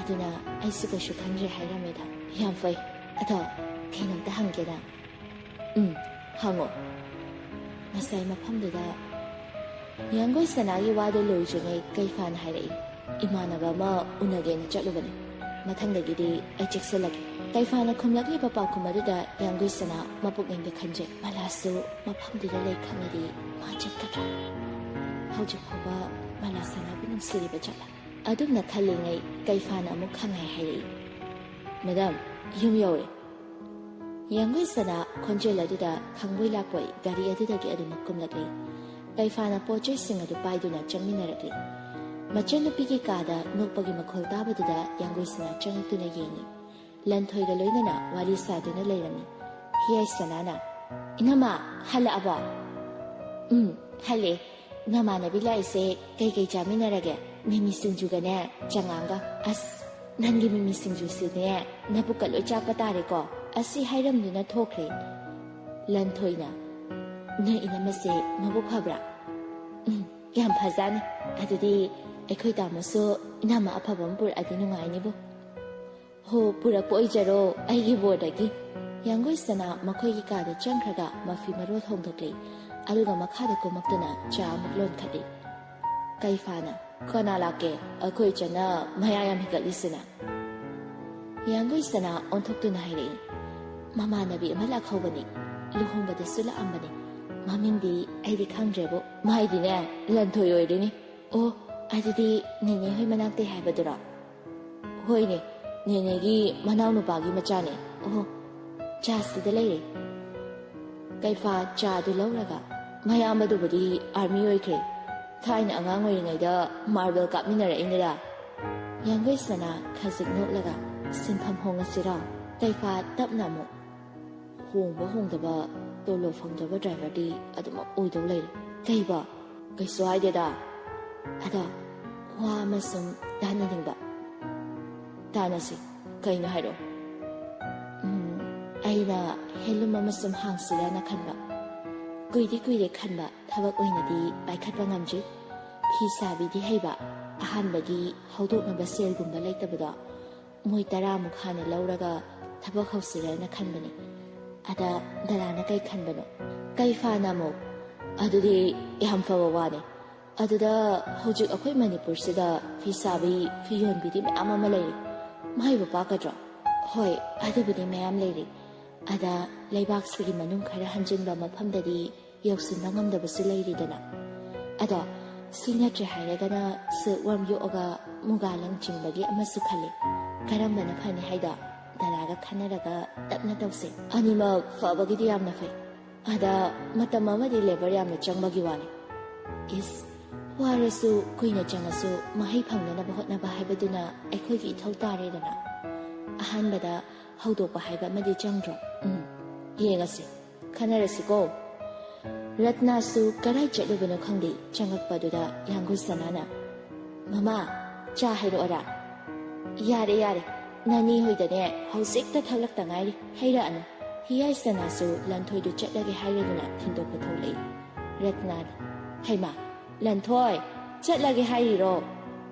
ꯑꯗꯨꯅ ꯑꯩꯁꯨ ꯀꯩꯁꯨ ꯈꯟꯗ꯭ꯔꯦ ꯍꯥꯏꯔꯝꯃꯦꯗ꯫" "ꯌꯥꯝ ꯐꯩ꯫ ꯑꯗꯣ ꯀꯩꯅꯣꯝꯇ ꯍꯪꯒꯦꯅ?" "ꯎꯝ, ꯍꯪꯉꯣ꯫" ꯉꯁꯥꯏ ꯃꯐꯝꯗꯨꯗ ꯌꯥꯡꯒꯣꯏ ꯁꯅꯥꯒꯤ ꯋꯥꯗꯨ ꯂꯣꯏꯗ꯭ꯔꯤꯉꯩ ꯀꯩꯐꯥꯅ ꯍꯥꯏꯔꯛꯏ, "ꯏꯃꯥꯟꯅꯕ ꯑꯃ ꯎꯅꯒꯦꯅ ꯆꯠꯂꯨꯕꯅꯤ꯫ ꯃꯊꯪꯗꯒꯤꯗꯤ ꯑꯩ ꯆꯦꯛꯁꯤꯜꯂꯒꯦ꯫" ꯀꯩꯐꯥꯅ ꯈꯨꯝꯂꯛꯂꯤꯕ ꯄꯥꯎꯈꯨꯝ ꯑꯗꯨꯗ ꯌꯥꯡꯒꯣꯏ ꯁꯅꯥ ꯃꯄꯨꯛꯅꯤꯡꯗ ꯈꯟꯖꯩ, "ꯃꯂꯥꯁꯨ ꯃꯐꯝꯗꯨꯗ ꯂꯩ ꯈꯪꯂꯗꯤ ꯃꯥ ꯆꯠꯀꯗ꯭ꯔꯥ? ꯍꯧꯖꯤꯛ ꯐꯥꯎꯕ ꯃꯂꯥ ꯁꯅꯥꯕꯨ ꯅꯨꯡꯁꯤꯔꯤꯕ ꯖꯥꯠꯂꯥ?" ꯑꯗꯨꯝꯅ ꯈꯜꯂꯤꯉꯩ ꯀꯩꯐꯥꯅ ꯑꯃꯨꯛ ꯈꯪꯍꯥꯏ ꯍꯥꯏꯔꯛꯏ, "ꯃꯦꯗꯥꯝ, ꯌꯨꯝ ꯌꯧꯔꯦ꯫" ꯌꯥꯡꯒꯣꯏ ꯁꯅꯥ ꯈꯣꯟꯖꯦꯜ ꯑꯗꯨꯗ ꯈꯪꯕꯣꯏ ꯂꯥꯛꯄꯣꯏ ꯒꯥꯔꯤ ꯑꯗꯨꯗꯒꯤ ꯑꯗꯨꯃꯛ ꯀꯨꯝꯂꯛꯂꯤ꯫ ꯀꯩꯐꯥꯅ ꯄꯣꯠ ꯆꯩꯁꯤꯡ ꯑꯗꯨ ꯄꯥꯏꯗꯨꯅ ꯆꯪꯃꯤꯟꯅꯔꯛꯂꯤ꯫ ꯃꯆꯟꯅꯨꯄꯤꯒꯤ ꯀꯥꯗ ꯅꯣꯛꯄꯒꯤ ꯃꯈꯣꯜ ꯇꯥꯕꯗꯨꯗ ꯌꯥꯡꯒꯣꯏ ꯁꯅꯥ ꯆꯪꯂꯛꯇꯨꯅ ꯌꯦꯡꯉꯤ꯫ ꯂꯟꯊꯣꯏꯒ ꯂꯣꯏꯅꯅ ꯋꯥꯔꯤ ꯁꯥꯗꯨꯅ ꯂꯩꯔꯝꯃꯤ꯫ ꯍꯤꯌꯥꯏ ꯁꯅꯥꯅ, ꯏꯅꯝꯃ, ꯍꯜꯂꯛꯑꯕꯣ? ꯎꯝ, ꯍꯜꯂꯛꯑꯦ꯫ ꯅꯃꯥꯟꯅꯕꯤ ꯂꯥꯛꯏꯁꯦ ꯀꯩꯀꯩ ꯆꯥꯃꯤꯟꯅꯔꯒꯦ? ꯃꯤꯃꯤ ꯁꯤꯡꯖꯨꯒꯅꯦ, ꯆꯉꯥꯡꯒ꯫ ꯑꯁ, ꯅꯪꯒꯤ ꯃꯤꯃꯤ ꯁꯤꯡꯖꯨꯁꯤꯅꯦ, ꯅꯕꯨꯛꯀ ꯂꯣꯏ ꯆꯥꯛꯄ ꯇꯥꯔꯦꯀꯣ꯫ ꯑꯁꯤ ꯍꯥꯏꯔꯝꯗꯨꯅ ꯊꯣꯛꯈ꯭ꯔꯦ꯫ ꯂꯟꯊꯣꯏꯅ, "ꯅꯣꯏ ꯏꯅꯝꯃꯁꯦ ꯃꯕꯨꯛ ꯐꯕ꯭ꯔꯥ?" "ꯎꯝ, ꯌꯥꯝ ꯐꯖꯥꯅꯤ꯫ ꯑꯗꯨꯗꯤ ꯑꯩꯈꯣꯏ ꯇꯥꯃꯣꯁꯨ ꯏꯅꯝꯃ ꯑꯐꯕ ꯑꯃ ꯄꯨꯔꯛꯑꯗꯤ ꯅꯨꯡꯉꯥꯏꯅꯤꯕꯨ꯫" "ꯍꯣ, ꯄꯨꯔꯛꯄ ꯑꯣꯏꯖꯔꯣ, ꯑꯩꯒꯤ ꯕꯣꯔꯗꯒꯤ꯫" ꯌꯥꯡꯒꯣꯏ ꯁꯅꯥ ꯃꯈꯣꯏꯒꯤ ꯀꯥꯗ ꯆꯪꯈ꯭ꯔꯒ ꯃꯐꯤ ꯃꯔꯣꯜ ꯍꯣꯡꯗꯣꯛꯂꯦ, ꯑꯗꯨꯒ ꯃꯈꯥꯗ ꯀꯨꯝꯃꯛꯇꯨꯅ ꯆꯥ ꯑꯃꯨꯛ ꯂꯣꯟꯈꯠꯂꯤ꯫ ꯀꯩꯐꯥꯅ, "ꯀꯅꯥ ꯂꯥꯛꯀꯦ? ꯑꯩꯈꯣꯏ ꯏꯆꯟꯅ ꯃꯌꯥ ꯌꯥꯝ ꯍꯤꯒꯠꯂꯤꯁꯤꯅ?" ꯌꯥꯡꯒꯣꯏ ꯁꯅꯥ ꯑꯣꯟꯊꯣꯛꯇꯨꯅ ꯍꯥꯏꯔꯛꯏ, "ꯃꯃꯥꯟꯅꯕꯤ ꯑꯃ ꯂꯥꯛꯍꯧꯕꯅꯤ, ꯂꯨꯍꯣꯡꯕꯗꯁꯨ ꯂꯥꯛꯑꯝꯕꯅꯤ꯫ ꯃꯃꯤꯡꯗꯤ ꯑꯩꯗꯤ ꯈꯪꯗ꯭ꯔꯦꯕꯨ꯫ ꯃꯥꯏꯗꯤꯅꯦ, ꯂꯟꯊꯣꯏ ꯑꯣꯏꯔꯤꯅꯤ꯫" "ꯑꯣ, ꯑꯗꯨꯗꯤ ꯅꯦꯅꯦ ꯍꯣꯏ ꯃꯅꯥꯛꯇꯩ ꯍꯥꯏꯕꯗꯨꯔꯣ?" "ꯍꯣꯏꯅꯦ, ꯅꯦꯅꯦꯒꯤ ꯃꯅꯥꯎꯅꯨꯄꯥꯒꯤ ꯃꯆꯥꯅꯦ꯫" "ꯑꯣ, ꯆꯥꯁꯤꯗ ꯂꯩꯔꯦ꯫" ꯀꯩꯐꯥ ꯆꯥꯗꯨ ꯂꯧꯔꯒ, "ꯃꯌꯥꯝꯕꯗꯨꯕꯨꯗꯤ ꯑꯥꯔꯃꯤ ꯑꯣꯏꯈ꯭ꯔꯦ꯫ ꯊꯥꯏꯅ ꯑꯉꯥꯡ ꯑꯣꯏꯔꯤꯉꯩꯗ ꯃꯥꯔꯕꯜ ꯀꯥꯞꯃꯤꯟꯅꯔꯛꯏꯅꯤꯗ꯫" ꯌꯥꯡꯒꯣꯏ ꯁꯅꯥ ꯈꯖꯤꯛ ꯅꯣꯛꯂꯒ, "ꯁꯤꯟꯐꯝ ꯍꯣꯡꯉꯁꯤꯔꯣ?" ꯀꯩꯐꯥ ꯇꯞꯅ ꯑꯃꯨꯛ, "ꯍꯣꯡꯕ ꯍꯣꯡꯗꯕ, ꯇꯣꯂꯣꯞ ꯐꯪꯗꯕ ꯗ꯭ꯔꯥꯏꯚꯔꯗꯤ ꯑꯗꯨꯃꯛ ꯑꯣꯏꯗꯧ ꯂꯩꯔꯦ꯫" "ꯀꯩꯕ?" "ꯀꯩꯁꯨ ꯍꯥꯏꯗꯦꯗ꯫ ꯑꯗꯣ ꯋꯥ ꯑꯃ ꯁꯨꯝ ꯇꯥꯟꯅꯅꯤꯡꯕ꯫" "ꯇꯥꯟꯅꯁꯤ, ꯀꯩꯅꯣ ꯍꯥꯏꯔꯛꯑꯣ꯫" "ꯎꯝ, ꯑꯩꯅ ꯍꯦꯟꯂꯨꯝ ꯑꯃ ꯁꯨꯝ ꯍꯥꯡꯁꯤꯔꯅ ꯈꯟꯕ꯫ ꯀꯨꯏꯗꯤ ꯀꯨꯏꯔꯦ ꯈꯟꯕ, ꯊꯕꯛ ꯑꯣꯏꯅꯗꯤ ꯄꯥꯏꯈꯠꯄ ꯉꯝꯗ꯭ꯔꯤ꯫ ꯐꯤ ꯁꯥꯕꯤꯗꯤ ꯍꯩꯕ, ꯑꯍꯥꯟꯕꯒꯤ ꯍꯧꯗꯣꯛꯅꯕ ꯁꯦꯜꯒꯨꯝꯕ ꯂꯩꯇꯕꯗꯣ, ꯃꯣꯏ ꯇꯔꯥꯃꯨꯛ ꯍꯥꯟꯅ ꯂꯧꯔꯒ ꯊꯕꯛ ꯍꯧꯁꯤꯔꯅ ꯈꯟꯕꯅꯤ꯫ ꯑꯗ ꯗꯗꯥꯅ ꯀꯩ ꯈꯟꯕꯅꯣ?" ꯀꯩꯐꯥꯅ ꯑꯃꯨꯛ, "ꯑꯗꯨꯗꯤ ꯌꯥꯝ ꯐꯕ ꯋꯥꯅꯤ꯫ ꯑꯗꯨꯗ ꯍꯧꯖꯤꯛ ꯑꯩꯈꯣꯏ ꯃꯅꯤꯄꯨꯔꯁꯤꯗ ꯐꯤ ꯁꯥꯕꯤ, ꯐꯤ ꯌꯣꯟꯕꯤꯗꯤ ꯃꯌꯥꯝ ꯑꯃ ꯂꯩꯔꯤ꯫ ꯃꯥꯏꯕꯨ ꯄꯥꯛꯀꯗ꯭ꯔꯣ?" "ꯍꯣꯏ, ꯑꯗꯨꯕꯨꯗꯤ ꯃꯌꯥꯝ ꯂꯩꯔꯤ꯫ ꯑꯗ ꯂꯩꯕꯥꯛꯁꯤꯒꯤ ꯃꯅꯨꯡ ꯈꯔ ꯍꯟꯖꯤꯟꯕ ꯃꯐꯝꯗꯗꯤ ꯌꯧꯁꯤꯟꯕ ꯉꯝꯗꯕꯁꯨ ꯂꯩꯔꯤꯗꯅ꯫ ꯑꯗꯣ ꯁꯤ ꯅꯠꯇ꯭ꯔꯦ ꯍꯥꯏꯔꯒꯅ ꯁꯤꯜꯛ ꯋꯥꯔꯝ ꯌꯣꯛꯑꯒ ꯃꯨꯒꯥ ꯂꯪ ꯆꯤꯡꯕꯒꯤ ꯑꯃꯁꯨ ꯈꯜꯂꯤ꯫ ꯀꯔꯝꯕꯅ ꯐꯅꯤ ꯍꯥꯏꯗꯣ ꯗꯗꯥꯒ ꯈꯟꯅꯔꯒ ꯇꯞꯅ ꯇꯧꯁꯦ꯫" "ꯑꯅꯤꯃꯛ ꯐꯕꯒꯤꯗꯤ ꯌꯥꯝꯅ ꯐꯩ꯫ ꯑꯗ ꯃꯇꯝ ꯑꯃꯗꯤ ꯂꯦꯕꯔ ꯌꯥꯝꯅ ꯆꯪꯕꯒꯤ ꯋꯥꯅꯤ꯫" "ꯏꯁ, ꯋꯥꯔꯁꯨ ꯀꯨꯏꯅ ꯆꯪꯉꯁꯨ ꯃꯍꯩ ꯐꯪꯅꯅꯕ ꯍꯣꯠꯅꯕ ꯍꯥꯏꯕꯗꯨꯅ ꯑꯩꯈꯣꯏꯒꯤ ꯏꯊꯧ ꯇꯥꯔꯦꯗꯅ꯫ ꯑꯍꯥꯟꯕꯗ ꯍꯧꯗꯣꯛꯄ ꯍꯥꯏꯕ ꯑꯃꯗꯤ ꯆꯪꯗ꯭ꯔꯣ?" "ꯎꯝ, ꯌꯦꯡꯉꯁꯤ꯫ ꯈꯟꯅꯔꯁꯤꯀꯣ꯫ ꯔꯠꯅꯥꯁꯨ ꯀꯗꯥꯏ ꯆꯠꯂꯨꯕꯅꯣ ꯈꯪꯗꯦ, ꯆꯪꯉꯛꯄꯗꯨꯗ ꯌꯥꯡꯒꯨ ꯁꯅꯥꯅ, "ꯃꯃꯥ, ꯆꯥ ꯍꯩꯔꯛꯑꯣꯔꯥ?" "ꯌꯥꯔꯦ, ꯌꯥꯔꯦ, ꯅꯅꯦ ꯍꯣꯏꯗꯅꯦ ꯍꯧꯖꯤꯛꯇ ꯊꯛꯂꯛꯇ ꯉꯥꯏꯔꯤ, ꯍꯩꯔꯛꯑꯅꯨ꯫" ꯍꯤꯌꯥꯏ ꯁꯅꯥꯁꯨ ꯂꯟꯊꯣꯏꯗꯨ ꯆꯠꯂꯒꯦ ꯍꯥꯏꯔꯗꯨꯅ ꯊꯤꯟꯗꯣꯛꯄ ꯊꯣꯛꯂꯛꯏ꯫ ꯔꯠꯅꯥꯅ, "ꯍꯩꯃꯥ, ꯂꯟꯊꯣꯏ, ꯆꯠꯂꯒꯦ ꯍꯥꯏꯔꯤꯔꯣ?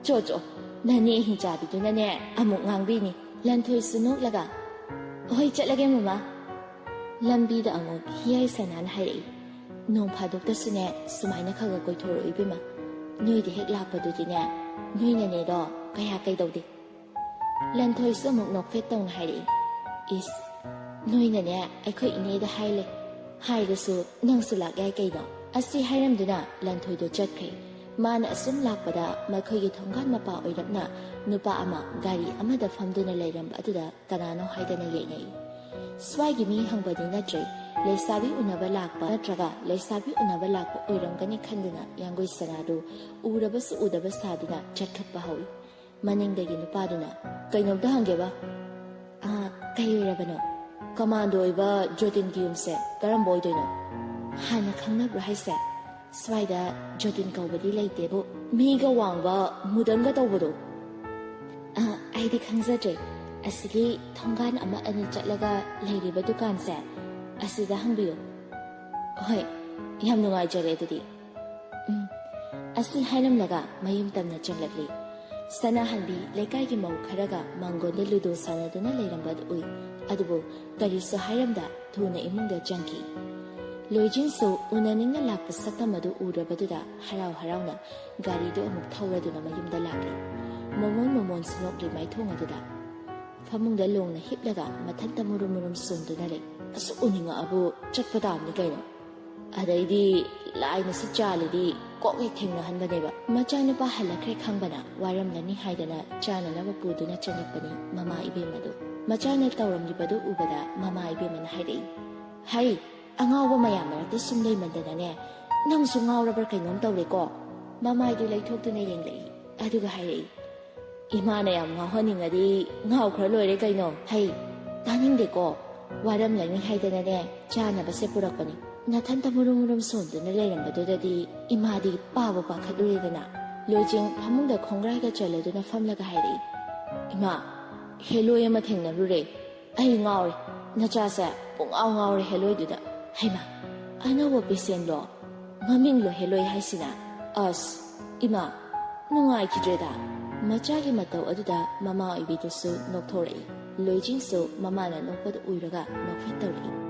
ꯆꯣ ꯆꯣ, ꯅꯅꯦ ꯍꯤꯡꯆꯥꯕꯤꯗꯨꯅꯅꯦ ꯑꯃꯨꯛ ꯉꯥꯡꯕꯤꯅꯤ꯫" ꯂꯟꯊꯣꯏꯁꯨ ꯅꯣꯛꯂꯒ, "ꯍꯣꯏ, ꯆꯠꯂꯒꯦ ꯃꯃꯥ꯫" ꯂꯝꯕꯤꯗ ꯑꯃꯨꯛ ꯍꯤꯌꯥꯏ ꯁꯅꯥꯅ ꯍꯥꯏꯔꯛꯏ, "ꯅꯣꯡ ꯐꯥꯗꯣꯛꯇꯁꯨꯅꯦ ꯁꯨꯃꯥꯏꯅ ꯈꯔ ꯈꯔ ꯀꯣꯏꯊꯣꯔꯛꯎ ꯏꯕꯦꯝꯃ꯫ ꯅꯣꯏꯗ ꯍꯦꯛ ꯂꯥꯛꯄꯗꯨꯗꯤꯅꯦ, ꯅꯣꯏ ꯅꯅꯦꯗꯣ ꯀꯌꯥ ꯀꯩꯗꯧꯗꯦ꯫" ꯂꯟꯊꯣꯏꯁꯨ ꯑꯃꯨꯛ ꯅꯣꯛꯐꯦꯠ ꯇꯧꯅ ꯍꯥꯏꯔꯛꯏ, "ꯏꯁ, ꯅꯣꯏꯅꯅꯦ ꯑꯩꯈꯣꯏ ꯏꯅꯦꯗ ꯍꯥꯏꯂꯦ, ꯍꯥꯏꯔꯁꯨ ꯅꯪꯁꯨ ꯂꯥꯛ ꯌꯥꯏ ꯀꯩꯅꯣ?" ꯑꯁꯤ ꯍꯥꯏꯔꯝꯗꯨꯅ ꯂꯟꯊꯣꯏꯗꯣ ꯆꯠꯈ꯭ꯔꯦ꯫ ꯃꯥꯅ ꯑꯁꯨꯝ ꯂꯥꯛꯄꯗ ꯃꯈꯣꯏꯒꯤ ꯊꯣꯡꯒꯥꯟ ꯃꯄꯥ ꯑꯣꯏꯔꯞꯅ ꯅꯨꯄꯥ ꯑꯃ ꯒꯥꯔꯤ ꯑꯃꯗ ꯐꯝꯗꯨꯅ ꯂꯩꯔꯝꯕ ꯑꯗꯨꯗ ꯀꯅꯥꯅꯣ ꯍꯥꯏꯗꯅ ꯌꯦꯡꯉꯛꯏ꯫ ꯁ꯭ꯋꯥꯏꯒꯤ ꯃꯤ ꯍꯪꯕꯗꯤ ꯅꯠꯇ꯭ꯔꯦ, ꯂꯩꯁꯥꯕꯤ ꯎꯅꯕ ꯂꯥꯛꯄ ꯅꯠꯇ꯭ꯔꯒ ꯂꯩꯁꯥꯕꯤ ꯎꯅꯕ ꯂꯥꯛꯄ ꯑꯣꯏꯔꯝꯒꯅꯤ ꯈꯟꯗꯨꯅ ꯌꯥꯡꯒꯣꯏ ꯁꯅꯥꯗꯨ ꯎꯔꯕꯁꯨ ꯎꯗꯕ ꯁꯥꯗꯨꯅ ꯆꯠꯈꯠꯄ ꯍꯧꯏ꯫ ꯃꯅꯤꯡꯗꯒꯤ ꯅꯨꯄꯥꯗꯨꯅ, "ꯀꯩꯅꯣꯝꯇ ꯍꯪꯒꯦꯕ꯫" "ꯑꯥ, ꯀꯩ ꯑꯣꯏꯔꯕꯅꯣ?" "ꯀꯃꯥꯟꯗꯣ ꯑꯣꯏꯕ ꯖꯣꯇꯤꯟꯒꯤ ꯌꯨꯝꯁꯦ ꯀꯔꯝꯕ ꯑꯣꯏꯗꯣꯏꯅꯣ?" "ꯍꯥꯟꯅ ꯈꯪꯅꯕ꯭ꯔꯣ ꯍꯥꯏꯁꯦ?" "ꯁ꯭ꯋꯥꯏꯗ ꯖꯣꯇꯤꯟ ꯀꯧꯕꯗꯤ ꯂꯩꯇꯦꯕꯨ, ꯃꯤꯒ ꯋꯥꯡꯕ, ꯃꯨꯗꯟꯒ ꯇꯧꯕꯗꯣ?" "ꯑꯥ, ꯑꯩꯗꯤ ꯈꯪꯖꯗ꯭ꯔꯦ꯫ ꯑꯁꯤꯒꯤ ꯊꯣꯡꯒꯥꯟ ꯑꯃ ꯑꯅꯤ ꯆꯠꯂꯒ ꯂꯩꯔꯤꯕ ꯗꯨꯀꯥꯟꯁꯦ, ꯑꯁꯤꯗ ꯍꯪꯕꯤꯌꯨ꯫" "ꯍꯣꯏ, ꯌꯥꯝ ꯅꯨꯡꯉꯥꯏꯖꯔꯦ ꯑꯗꯨꯗꯤ꯫" ꯎꯝ꯫ ꯑꯁꯤ ꯍꯥꯏꯔꯝꯂꯒ ꯃꯌꯨꯝ ꯇꯝꯅ ꯆꯪꯂꯛꯂꯤ꯫ ꯁꯅꯥꯍꯟꯕꯤ ꯂꯩꯀꯥꯏꯒꯤ ꯃꯧ ꯈꯔꯒ ꯃꯥꯡꯒꯣꯟꯗ ꯂꯨꯗꯣ ꯁꯥꯟꯅꯗꯨꯅ ꯂꯩꯔꯝꯕ ꯑꯗꯨ ꯎꯏ꯫ ꯑꯗꯨꯕꯨ ꯀꯔꯤꯁꯨ ꯍꯥꯏꯔꯝꯗ ꯊꯨꯅ ꯏꯃꯨꯡꯗ ꯆꯪꯈꯤ꯫ ꯂꯣꯏꯖꯤꯟꯁꯨ ꯎꯅꯅꯤꯡꯅ ꯂꯥꯛꯄ ꯁꯛꯇꯝ ꯑꯗꯨ ꯎꯔꯕꯗꯨꯗ ꯍꯔꯥꯎ ꯍꯔꯥꯎꯅ ꯒꯥꯔꯤꯗꯨ ꯑꯃꯨꯛ ꯊꯧꯔꯗꯨꯅ ꯃꯌꯨꯝꯗ ꯂꯥꯛꯂꯤ꯫ ꯃꯣꯃꯣꯟ ꯃꯣꯃꯣꯟꯁꯨ ꯅꯣꯛꯂꯤ ꯃꯥꯏꯊꯣꯡ ꯑꯗꯨꯗ꯫ ꯐꯃꯨꯡꯗ ꯂꯣꯡꯅ ꯍꯤꯞꯂꯒ ꯃꯊꯟꯇ ꯃꯨꯔꯨꯝ ꯃꯨꯔꯨꯝ ꯁꯣꯟꯗꯨꯅ ꯂꯩ꯫ ꯑꯁꯨꯛ ꯎꯅꯤꯡꯉꯛꯑꯕꯨ ꯆꯠꯄ ꯇꯥꯕꯅꯤ ꯀꯩꯅꯣ꯫ ꯑꯗꯩꯗꯤ ꯂꯥꯏꯅꯁꯨ ꯆꯥꯜꯂꯤꯗꯤ ꯀꯣꯛ ꯍꯦꯛ ꯊꯦꯡꯅꯍꯟꯕꯅꯦꯕ꯫ ꯃꯆꯥꯅꯨꯄꯥ ꯍꯜꯂꯛꯈ꯭ꯔꯦ ꯈꯪꯕꯅ ꯋꯥꯔꯝꯂꯅꯤ ꯍꯥꯏꯗꯅ ꯆꯥꯅꯅꯕ ꯄꯨꯗꯨꯅ ꯆꯪꯂꯛꯄꯅꯤ ꯃꯃꯥ ꯏꯕꯦꯝꯃꯗꯨ꯫ ꯃꯆꯥꯅ ꯇꯧꯔꯝꯂꯤꯕꯗꯨ ꯎꯕꯗ ꯃꯃꯥ ꯏꯕꯦꯝꯃꯅ ꯍꯥꯏꯔꯛꯏ, "ꯍꯩ, ꯑꯉꯥꯎꯕ ꯃꯌꯥꯝ ꯃꯔꯛꯇ ꯁꯨꯝ ꯂꯩꯃꯟꯗꯅꯅꯦ, ꯅꯪꯁꯨ ꯉꯥꯎꯔꯕ꯭ꯔꯥ ꯀꯩꯅꯣꯝ ꯇꯧꯔꯦꯀꯣ?" ꯃꯃꯥꯏꯗꯨ ꯂꯩꯊꯣꯛꯇꯨꯅ ꯌꯦꯡꯂꯛꯏ꯫ ꯑꯗꯨꯒ ꯍꯥꯏꯔꯛꯏ, "ꯏꯃꯥꯅ ꯌꯥꯝ ꯉꯥꯎꯍꯟꯅꯤꯡꯉꯗꯤ ꯉꯥꯎꯈ꯭ꯔ ꯂꯣꯏꯔꯦ ꯀꯩꯅꯣ꯫ ꯍꯩ, ꯇꯥꯅꯤꯡꯗꯦꯀꯣ꯫ ꯋꯥꯔꯝꯂꯅꯤ ꯍꯥꯏꯗꯅꯅꯦ ꯆꯥꯅꯕꯁꯦ ꯄꯨꯔꯛꯄꯅꯤ꯫ ꯅꯊꯟꯇ ꯃꯨꯔꯨꯝ ꯃꯨꯔꯨꯝ ꯁꯣꯟꯗꯨꯅ ꯂꯩꯔꯝꯕꯗꯨꯗꯗꯤ ꯏꯃꯥꯗꯤ ꯄꯥꯕꯨ ꯄꯥꯈꯠꯂꯨꯔꯦꯗꯅ꯫ ꯂꯣꯏꯖꯤꯡ ꯐꯃꯨꯡꯗ ꯈꯣꯡꯒ꯭ꯔꯥꯏꯒ ꯆꯜꯂꯗꯨꯅ ꯐꯝꯂꯒ ꯍꯥꯏꯔꯛꯏ, "ꯏꯃꯥ, ꯍꯦꯂꯣꯏ ꯑꯃ ꯊꯦꯡꯅꯔꯨꯔꯦ꯫ ꯑꯩ ꯉꯥꯎꯔꯦ꯫ ꯅꯆꯥꯁꯦ ꯄꯨꯡꯉꯥꯎ ꯉꯥꯎꯔꯦ ꯍꯦꯂꯣꯏꯗꯨꯗ꯫ ꯍꯩꯃꯥ, ꯑꯅꯧꯕ ꯄꯦꯁꯦꯟꯂꯣ? ꯃꯃꯤꯡꯂꯣ ꯍꯦꯂꯣꯏ ꯍꯥꯏꯁꯤꯅ? ꯑꯁ, ꯏꯃꯥ, ꯅꯨꯡꯉꯥꯏꯈꯤꯗ꯭ꯔꯦꯗ!" ꯃꯆꯥꯒꯤ ꯃꯇꯧ ꯑꯗꯨꯗ ꯃꯃꯥ ꯑꯣꯏꯕꯤꯗꯨꯁꯨ ꯅꯣꯛꯊꯣꯔꯛꯏ꯫ ꯂꯣꯏꯖꯤꯡꯁꯨ ꯃꯃꯥꯅ ꯅꯣꯛꯄꯗꯨ ꯎꯔꯒ ꯅꯣꯛꯐꯦꯠ ꯇꯧꯔꯛꯏ꯫